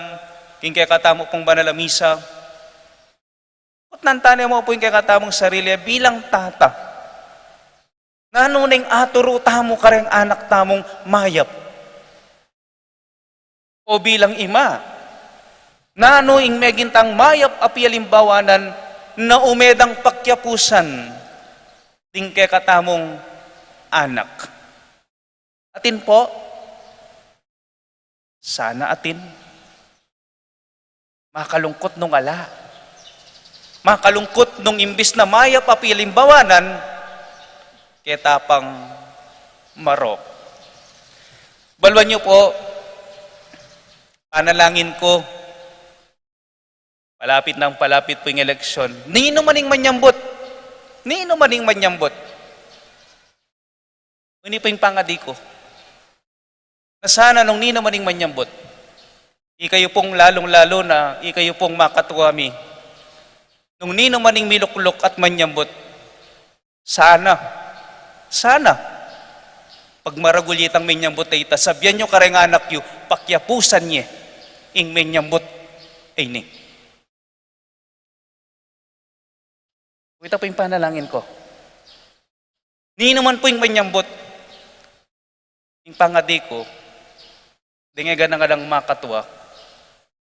king kekatamu pung banal a misa. Kutnan tane mu pu ing kekatamung sarili bilang tata. Nanu neng aturu tamu kareng anak tamung mayap? O bilang ima, nanu ing meging tang mayap a pialimbawanan na ume dang pakiapusan ding kekatamung anak? Atin pu, sana atin. Makalungkut nung ala. Makalungkut nung imbis na mayap a pialimbawanan, keta pang marok. Baluan yu pu, panalangin ku, palapit nang palapit pu ing eleksyon. Ninu man ing manyambut? Ninu man ing manyambut? Ini pu ing pangadi ku. Na sana nung ninu man ing manyambut, ikayu pung lalung-lalu na, ikayu pung makatua mi, nung ninu man ing milukluk at manyambut, sana, sana, pagmaragul ye itang menyambut a ita, sabian yu kareng anak yu, pakiapusan ye ing menyambut a ini. Ita pu ing panalangin ku. Ninu man pu ing manyambut, ing pangadi ku, deng e ganang alang makatua,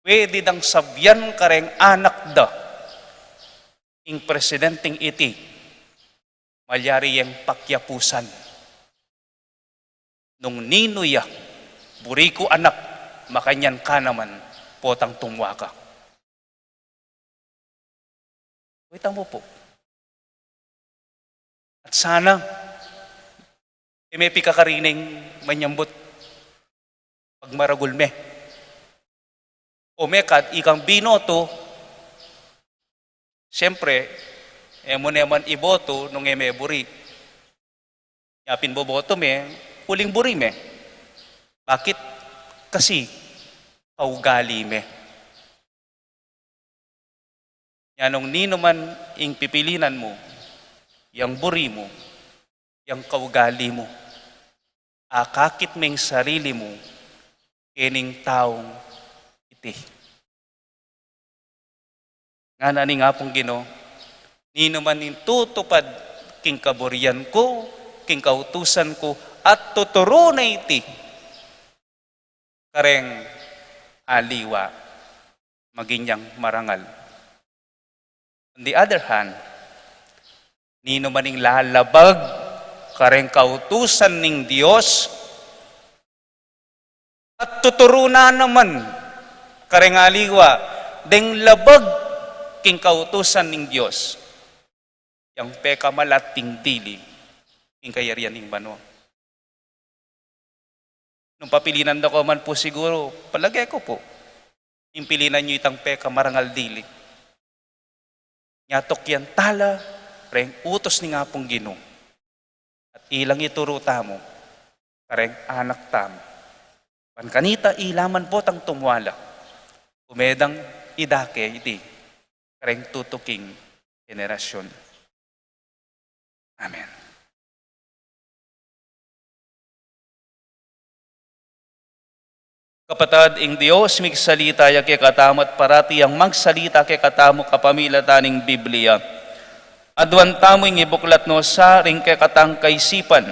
pwede dang sabian kareng anak da, ing presidenteng iti, malyari yang pakiapusan. Nung ninu ya, buri ku anak, makanyan ka naman, potang tumua ka. Wait, ang upo. At sana, e me pikakarining manyambut pagmaragul me. O mekad ikang binoto, siyempre, e mu ne man iboto nung e me buri. Nya pin boboto me, uling buri me. Bakit? Kasi kaugali me. Nya nung ninu man ing pipilinan mu, yang buri mu, yang kaugali mu, akakit me ing sarili mu kening taung iti. Ngana ning Apung Ginu, ninu man ing tutupad king kaburian ku, king kautusan ku, at tuturu na iti kareng aliwa, maging yang marangal. On the other hand, ninu man ing lalabag kareng kautusan ning Dios, at tuturu na naman kareng aliwa deng labag king kautusan ning Dios, yang pekamalat ding dili king kayarian ning banua. Nung papilinan da ko man pu siguru, palage ku pu, ing pilinan yu itang pekamarangal dili. Nya tukyan tala reng utus ning Apung Ginu. At ilang ituru tamu kareng anak tamu. Ban kanita ila man potang tumwala, ume dang idake iti kareng tutuking henerasyon. Amen. Kapatad, ing Dios migsalita ya kekatamu at parati yang magsalita kekatamu kapamilatan ning Biblia. Aduan tamu ing ibuklat no sa ring kekatang kaisipan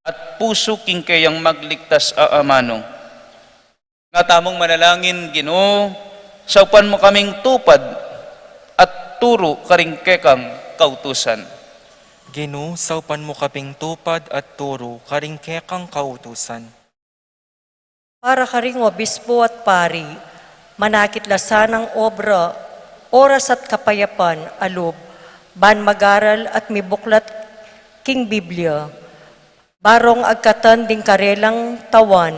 at pusu king keyang magligtas a amanu. Nga tamung manalangin, Ginu, saupan mu kaming tupad at turu karing kekang kautusan. Ginu, saupan mu kaming tupad at turu karing kekang kautusan. Para karing obispo at pari, manakit la sanang obra, oras at kapayapan a lub, ban mag-aral at mibuklat king Biblia. Barong agkatan ding karelang tawan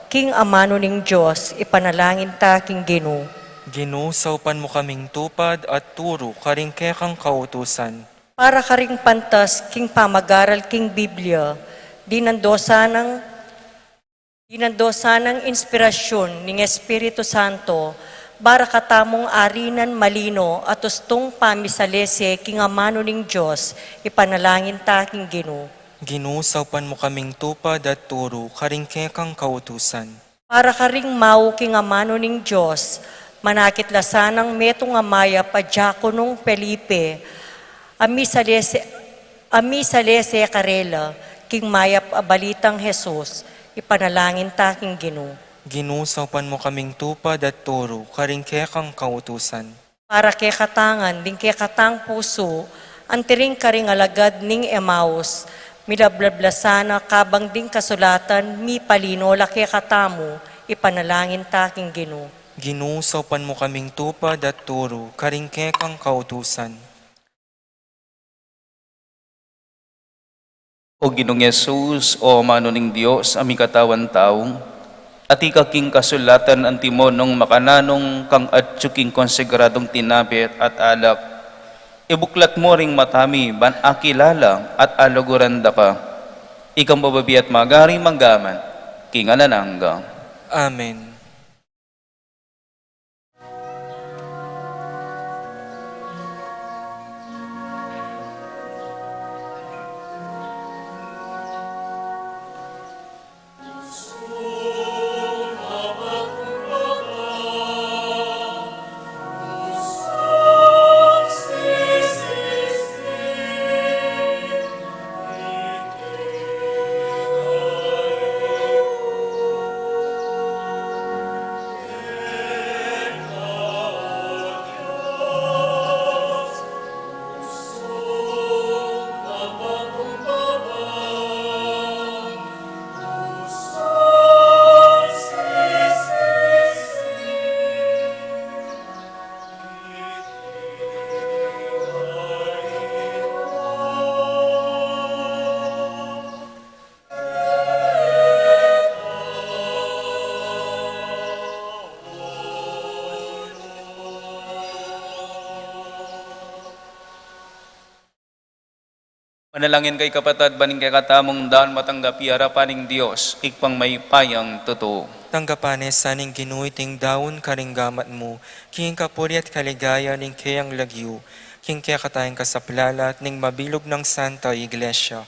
king amanu ning Dios, ipanalangin ta king Ginu. Ginu, saupan mu kaming tupad at turu karing kekang kautusan. Para karing pantas king pamag-aral king Biblia, dinandosan nang, dinandosan nang inspirasyon ning Espiritu Santo, para katamung arinan malino at ustung pamisalese king amanu ning Dios, ipanalangin ta king Ginu. Ginu, saupan mu kaming tupad at turu karing kekang kautusan. Para karing mau king amanu ning Dios, manakit la sanang metung a mayap a diakonong Felipe, a misalese, a misalese karela king mayap a balitang Jesus, ipanalangin ta king Ginu. Ginu, saupan mu kaming tupad at turu karing kekang kautusan. Para kekatang ngan ding kekatang pusu, anti ring karing alagad ning Emaus, milablab la sana kabang ding kasulatan mipalino la kekatamu, ipanalangin ta king Ginu. Ginu, saupan mu kaming tupad at turu karing kekang kautusan. O Ginung Jesus, o Amanu ning Dios a mikatawan tau, atiu ka king kasulatan antimo nung makananu kang atyu king konsagradung tinape at alak. Ibuklat mu ring mata mi ban akilala at aluguran da ka. Ikang mabibie at magari mangga man king alang angga. Amen. Manalangin kayu kapatad, ban ing kekatamung daun matanggap ya king arapan ning Dios, Ibpang mayupayang tutu. Tanggapan na sa ning Ginu iting daun karing gamat mu, king kapurian at kaligayan ning keyang lagyu, king kekatang kasaplalan at ning mabilug nang Santa Iglesia.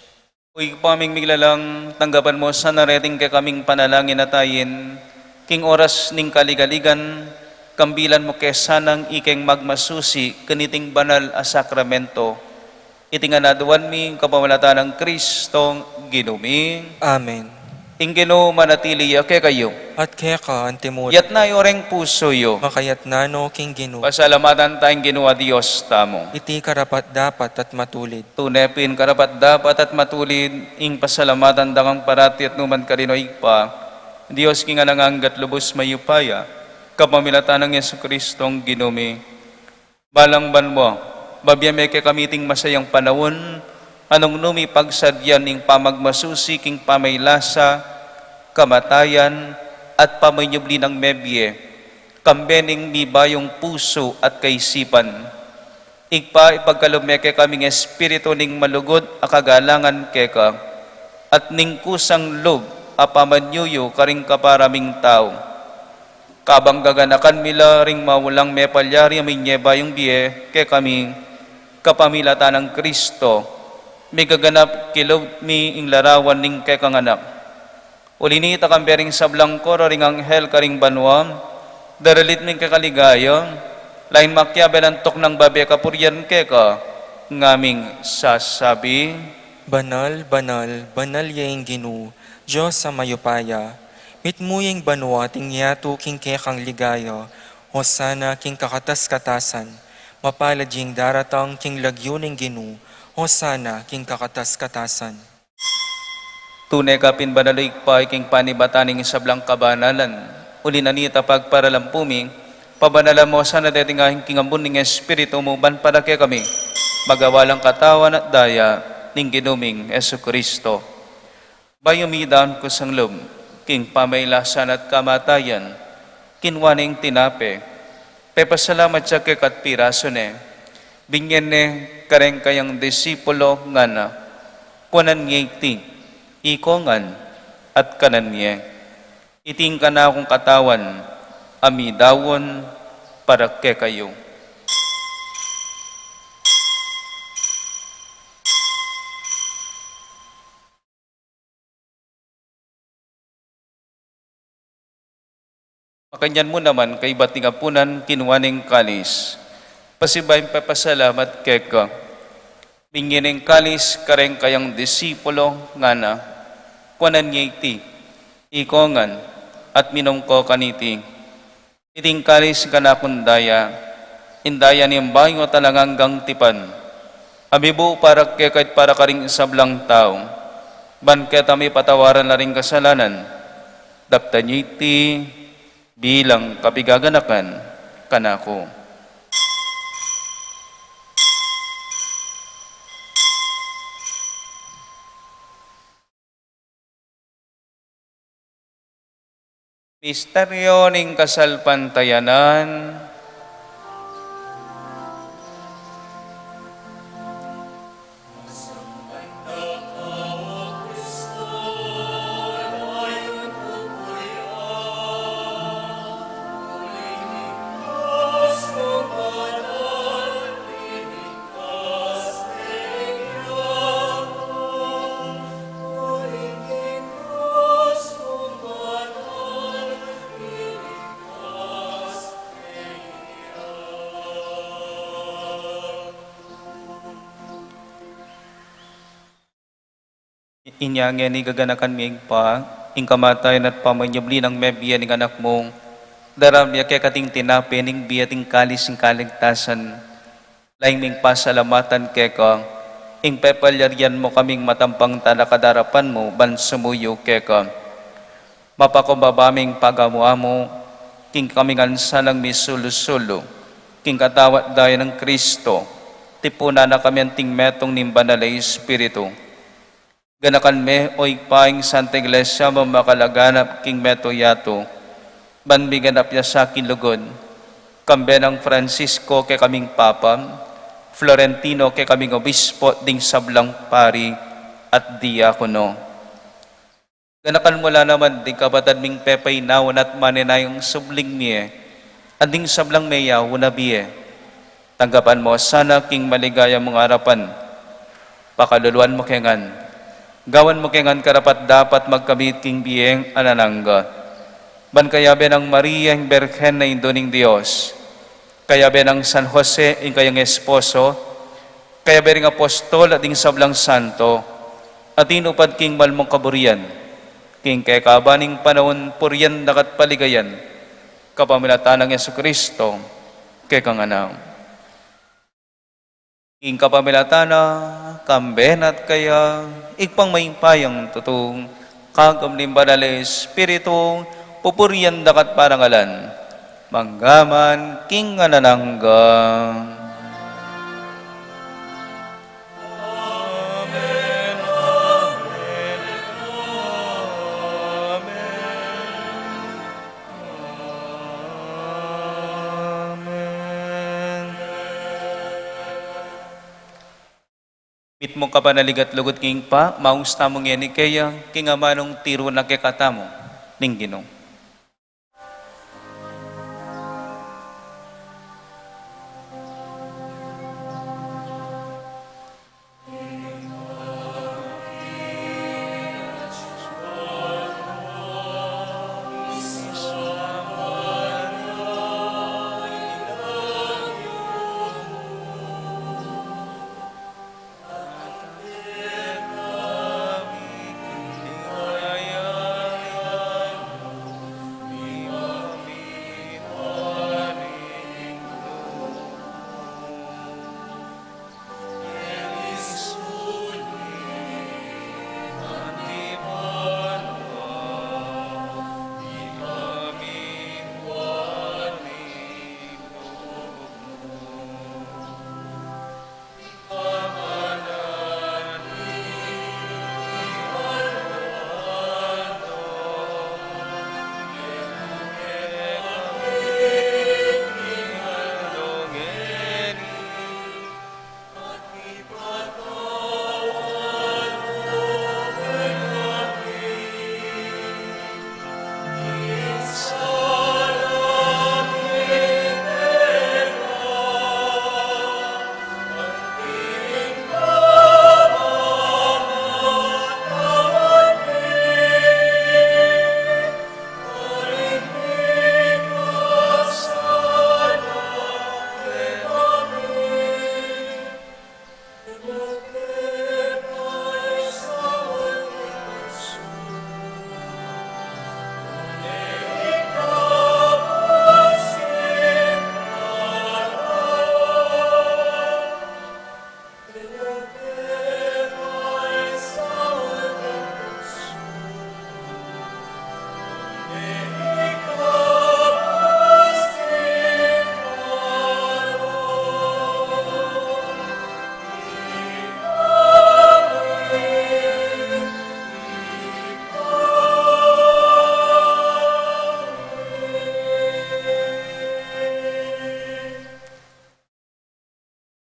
O Ibpa ming miglalang, tanggapan mu sana reting kekaming panalangin at ain, king oras ning kaligaligan, kambilan mu ke sanang ikeng magmasusi kaniting banal a sakramento. Iti ngan aduan mi kapamilatan nang Kristong Ginu mi. Amen. Ing Ginu manatili ya kekayu. At keka antimurin. Itas yu reng pusu yu. Makatas no king Ginu. Pasalamatan taya ing Ginu a Dios tamu. Iti karapat-dapat at matulid. Tune pin karapat-dapat at matulid ing pasalamatan da kang parati at nukarin man, O Ibpa, Dios king alang angga at lubus mayupaya, kapamilatan nang Jesucristong Ginu mi. Balang banua, babie me kekami iting masayang panaun, a nung nu mi pagsadyan ing pamagmasusi king pamailasa, kamatayan, at pamanyubli nang mebie, kambe ning mibayung pusu at kaisipan. Ibpa, ipagkalub me kekami ing espiritu ning malugud a kagalangan keka, at ning kusang lub a pamanyuyu karing kapara ming tau. Kabang gaganakan mi la ring maulang mepalyari a minye bayung bie kekami, kapamilatan nang Kristo, migaganap king lub mi ing larawan ning kekang anak. Uli na nita, kambe ring sablang koro ring anghel karing banua, daralit mi ing kekang ligaya, lain makiabe lantok nang babie kapurian keka, ngaming sasabi: Banal, banal, banal ya ing Ginu, Dios a mayupaya. Mitmu ya ing banua at ing yatu king kekang ligaya. Hosana king kakatas-katasan. Mapalad ya ing daratang king lagyu ning Ginu. Hosana king kakatas-katasan. Tune ka pin banal, o Ibpa, king panibatan ning sablang kabanalan. Uli na nita pagparalampu mi, pabanalan mu sana deting ahing king ambun ning Espiritu mu ban para kekami magawa lang katawan at daya ning Ginu ming Jesucristo. Bayu mi daun kusang lub king pamailasan at kamatayan, kinua neng tinape, pepasalamat ya keka at pirasu ne, binye ne kareng kayang disipulo, ngana: Kuanan ye iti, iko ngan, at kanan ye. Iti ing kanakung katawan a midaun para kekayu. Makanyan mu naman, kaybat ning apunan, kinua neng kalis, pasibayu pepasalamat keka, binye neng kalis kareng kayang disipulo, ngana: Kuanan ye iti, iko ngan, at minum ko kaniti. Iti ing kalis ning kanakung daya, ing daya ning bayu at alang anggang tipan, a mibu para keka at para karing sablang tau, ban keta mipatawaran la ring kasalanan. Daptan ye iti bilang kapigaganakan kanaku. Misteryo ning kasalpantayanan. Inya ngeni gaganakan mi, Ibpa, ing kamatayan at pamanyubli nang mebie ning Anak mu, darame ya keka ing tinape ning bie at ing kalis ning kaligtasan. Laing ming pasalamatan keka ing pepalyarian mu kaming matampang talakad king arapan mu ban sumuyu keka. Mapakumbaba ming pagamu-amu king kami ngan sanang misulu-sulu king katawan at daya nang Kristo, tipunan na kami anting metung ning Banal a Espiritu. Ganakan me, o Ibpa, ing Santa Iglesia mu makalaganap king metung yatu, ban miganap ya sa king lugud, kambe nang Francisco kekaming Papa, Florentino kekaming Obispo, ding sablang pari at diakono. Ganakan mu la naman ding kapatad ming pepainawa at manenayang subling mie, at ding sablang meyaun a bie. Tanggapan mu sana king maligaya mung arapan. Pakaluluan mu ke ngan. Gawan mu ke ngan karapat-dapat magkamit king bie alang angga. Ban kayabe nang Maria ing Birhen a Indu ning Dios, kayabe nang San Jose ing kayang esposo, kayabe ring apostol at ding sablang santo, a tinupad king mal mung kaburian, king kekaban ning panaun purian da ka at paligayan, kapamilatan nang Jesucristo, kekang Anak. Ing kapamilatan na, kambe na at kaya, Ibpang mayupayang tutu, kagum ning Banal a Espiritu, pupurian da ka at parangalan, mangga man king alang angga. Amen, amen, amen. Amen. Mitmung kapanaligan at lugud king Ibpa, maus tamu ngeni keya, king amanung tiru na kekatamu ning Ginu.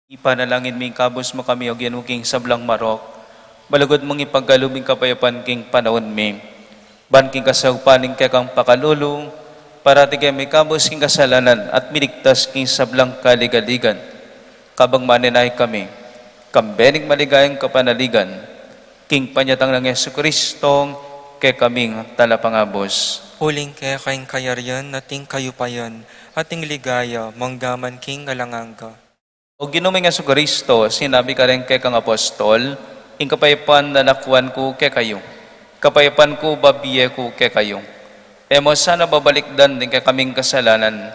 Ipanalangin mi ing kabus mu kami, O Ginu, king sablang marok, balugud mung ipagkalub ing kapayapan king panaun mi. Ban king kasaupan ning kekang pakalulu, parati keng mikabus king kasalanan at miligtas king sablang kaligaligan. Kabang manenaya kami, kambe ning maligayang kapanaligan, king panyatang nang Jesucristo, kekaming talapangabus. Uling keka ing kayarian at ing kayupayan, at ing ligaya, manggaman king alang angga. O Ginu ming Jesucristo, sinabi mu kareng kekang apostol, ing kapayapan lakuan ku kekayu, kapayapan ku babie ku kekayu. E mu sana babalikdan ding kekaming kasalanan,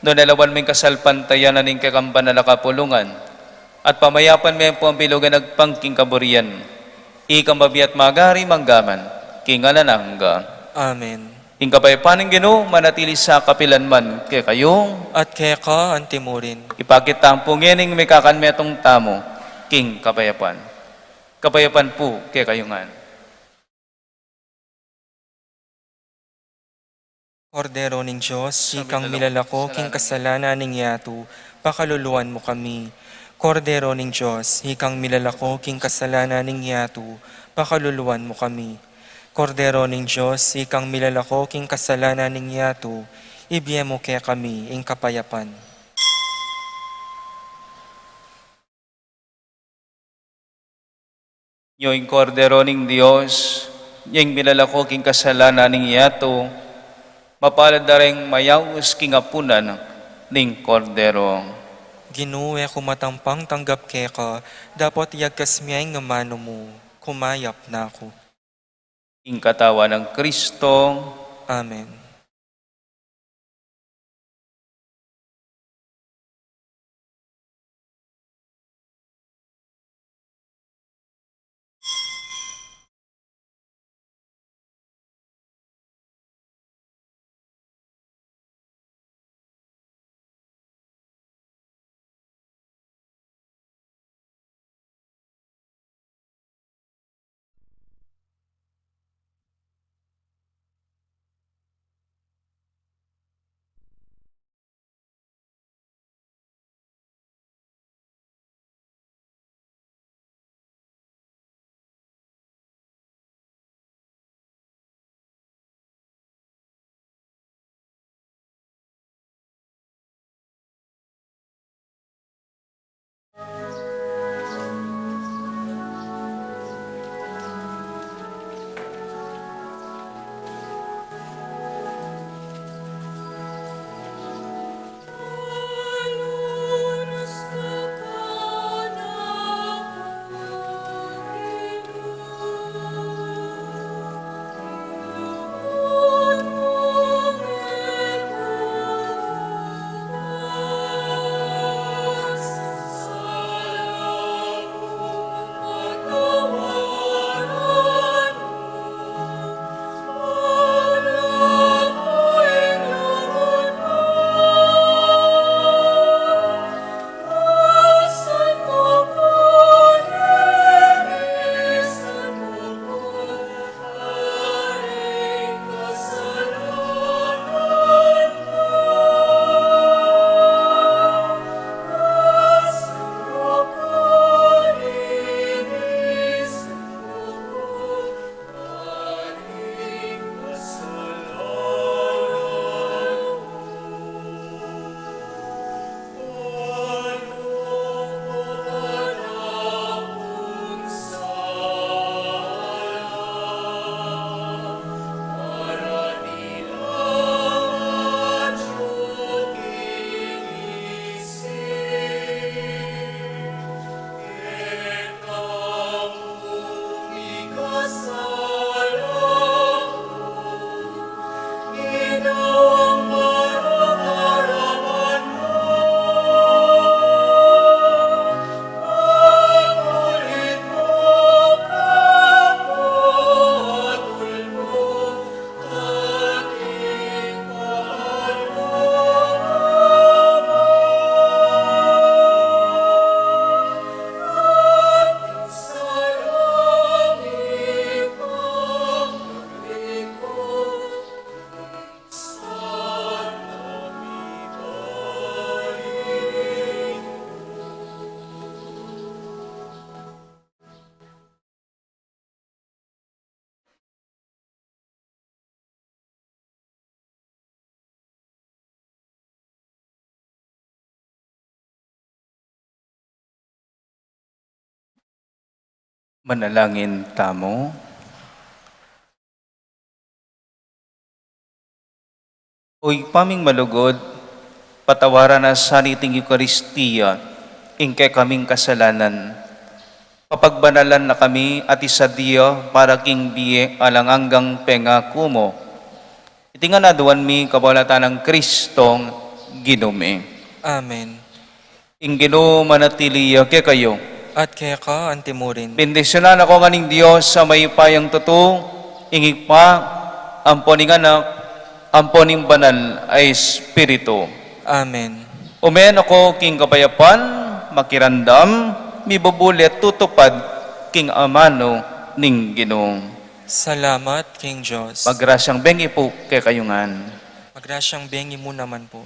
nune lawan mu ing kasalpantayanan ning kekang banal a kapulungan, at pamayapan me pu ing bilug a agpang king kaburian, ikang mabie at magari manggaman king alang angga. Amen. Ing kapayapan ning Ginu manatili sa kapilan man kekayu. At keka antimurin. Ipakit tamu pu ngeni ing mikakanmetung tamu king kapayapan. Kapayapan pu kekayu ngan. Kordero ning Dios, ikang milalako king kasalanan ning yatu, pakaluluan mu kami. Kordero ning Dios, ikang milalako king kasalanan ning yatu, pakaluluan mu kami. Kordero ning Dios, ikang milalako king kasalanan ning yatu, ibie mu kekami ing kapayapan. Nyo ing Kordero ning Dios, nyo ing milalako king kasalanan ning yatu, mapalad da ring mayaus king apunan ning Kordero. Ginu, e ku matampang tanggap keka, dapot iyagkas me ing amanu mu, kumayap na ku. Ing katawan nang Kristo. Amen. Manalangin tamu. O Ibpa ming malugud, patawaran na sa niting Eukaristia ing kekaming kasalanan. Papagbanalan na kami at isadia para king bie alang anggang pengaku mu. Iti ngan aduan mi kapaulatan nang Kristong Ginu mi. Amen. Ing Ginu manatili ya kekayu. At keka antimurin. Bendisyunan na kayu ngan ning Dios a mayupayang tutu, ing Ibpa, ampo ning Anak, ampo ning Banal a Espiritu. Amen. Ume na kayu king kapayapan, makiramdam, mibubuli at tutupad king amanu ning Ginu. Salamat king Dios. Magrasyang bengi pu kekayu ngan. Magrasyang bengi mu naman po.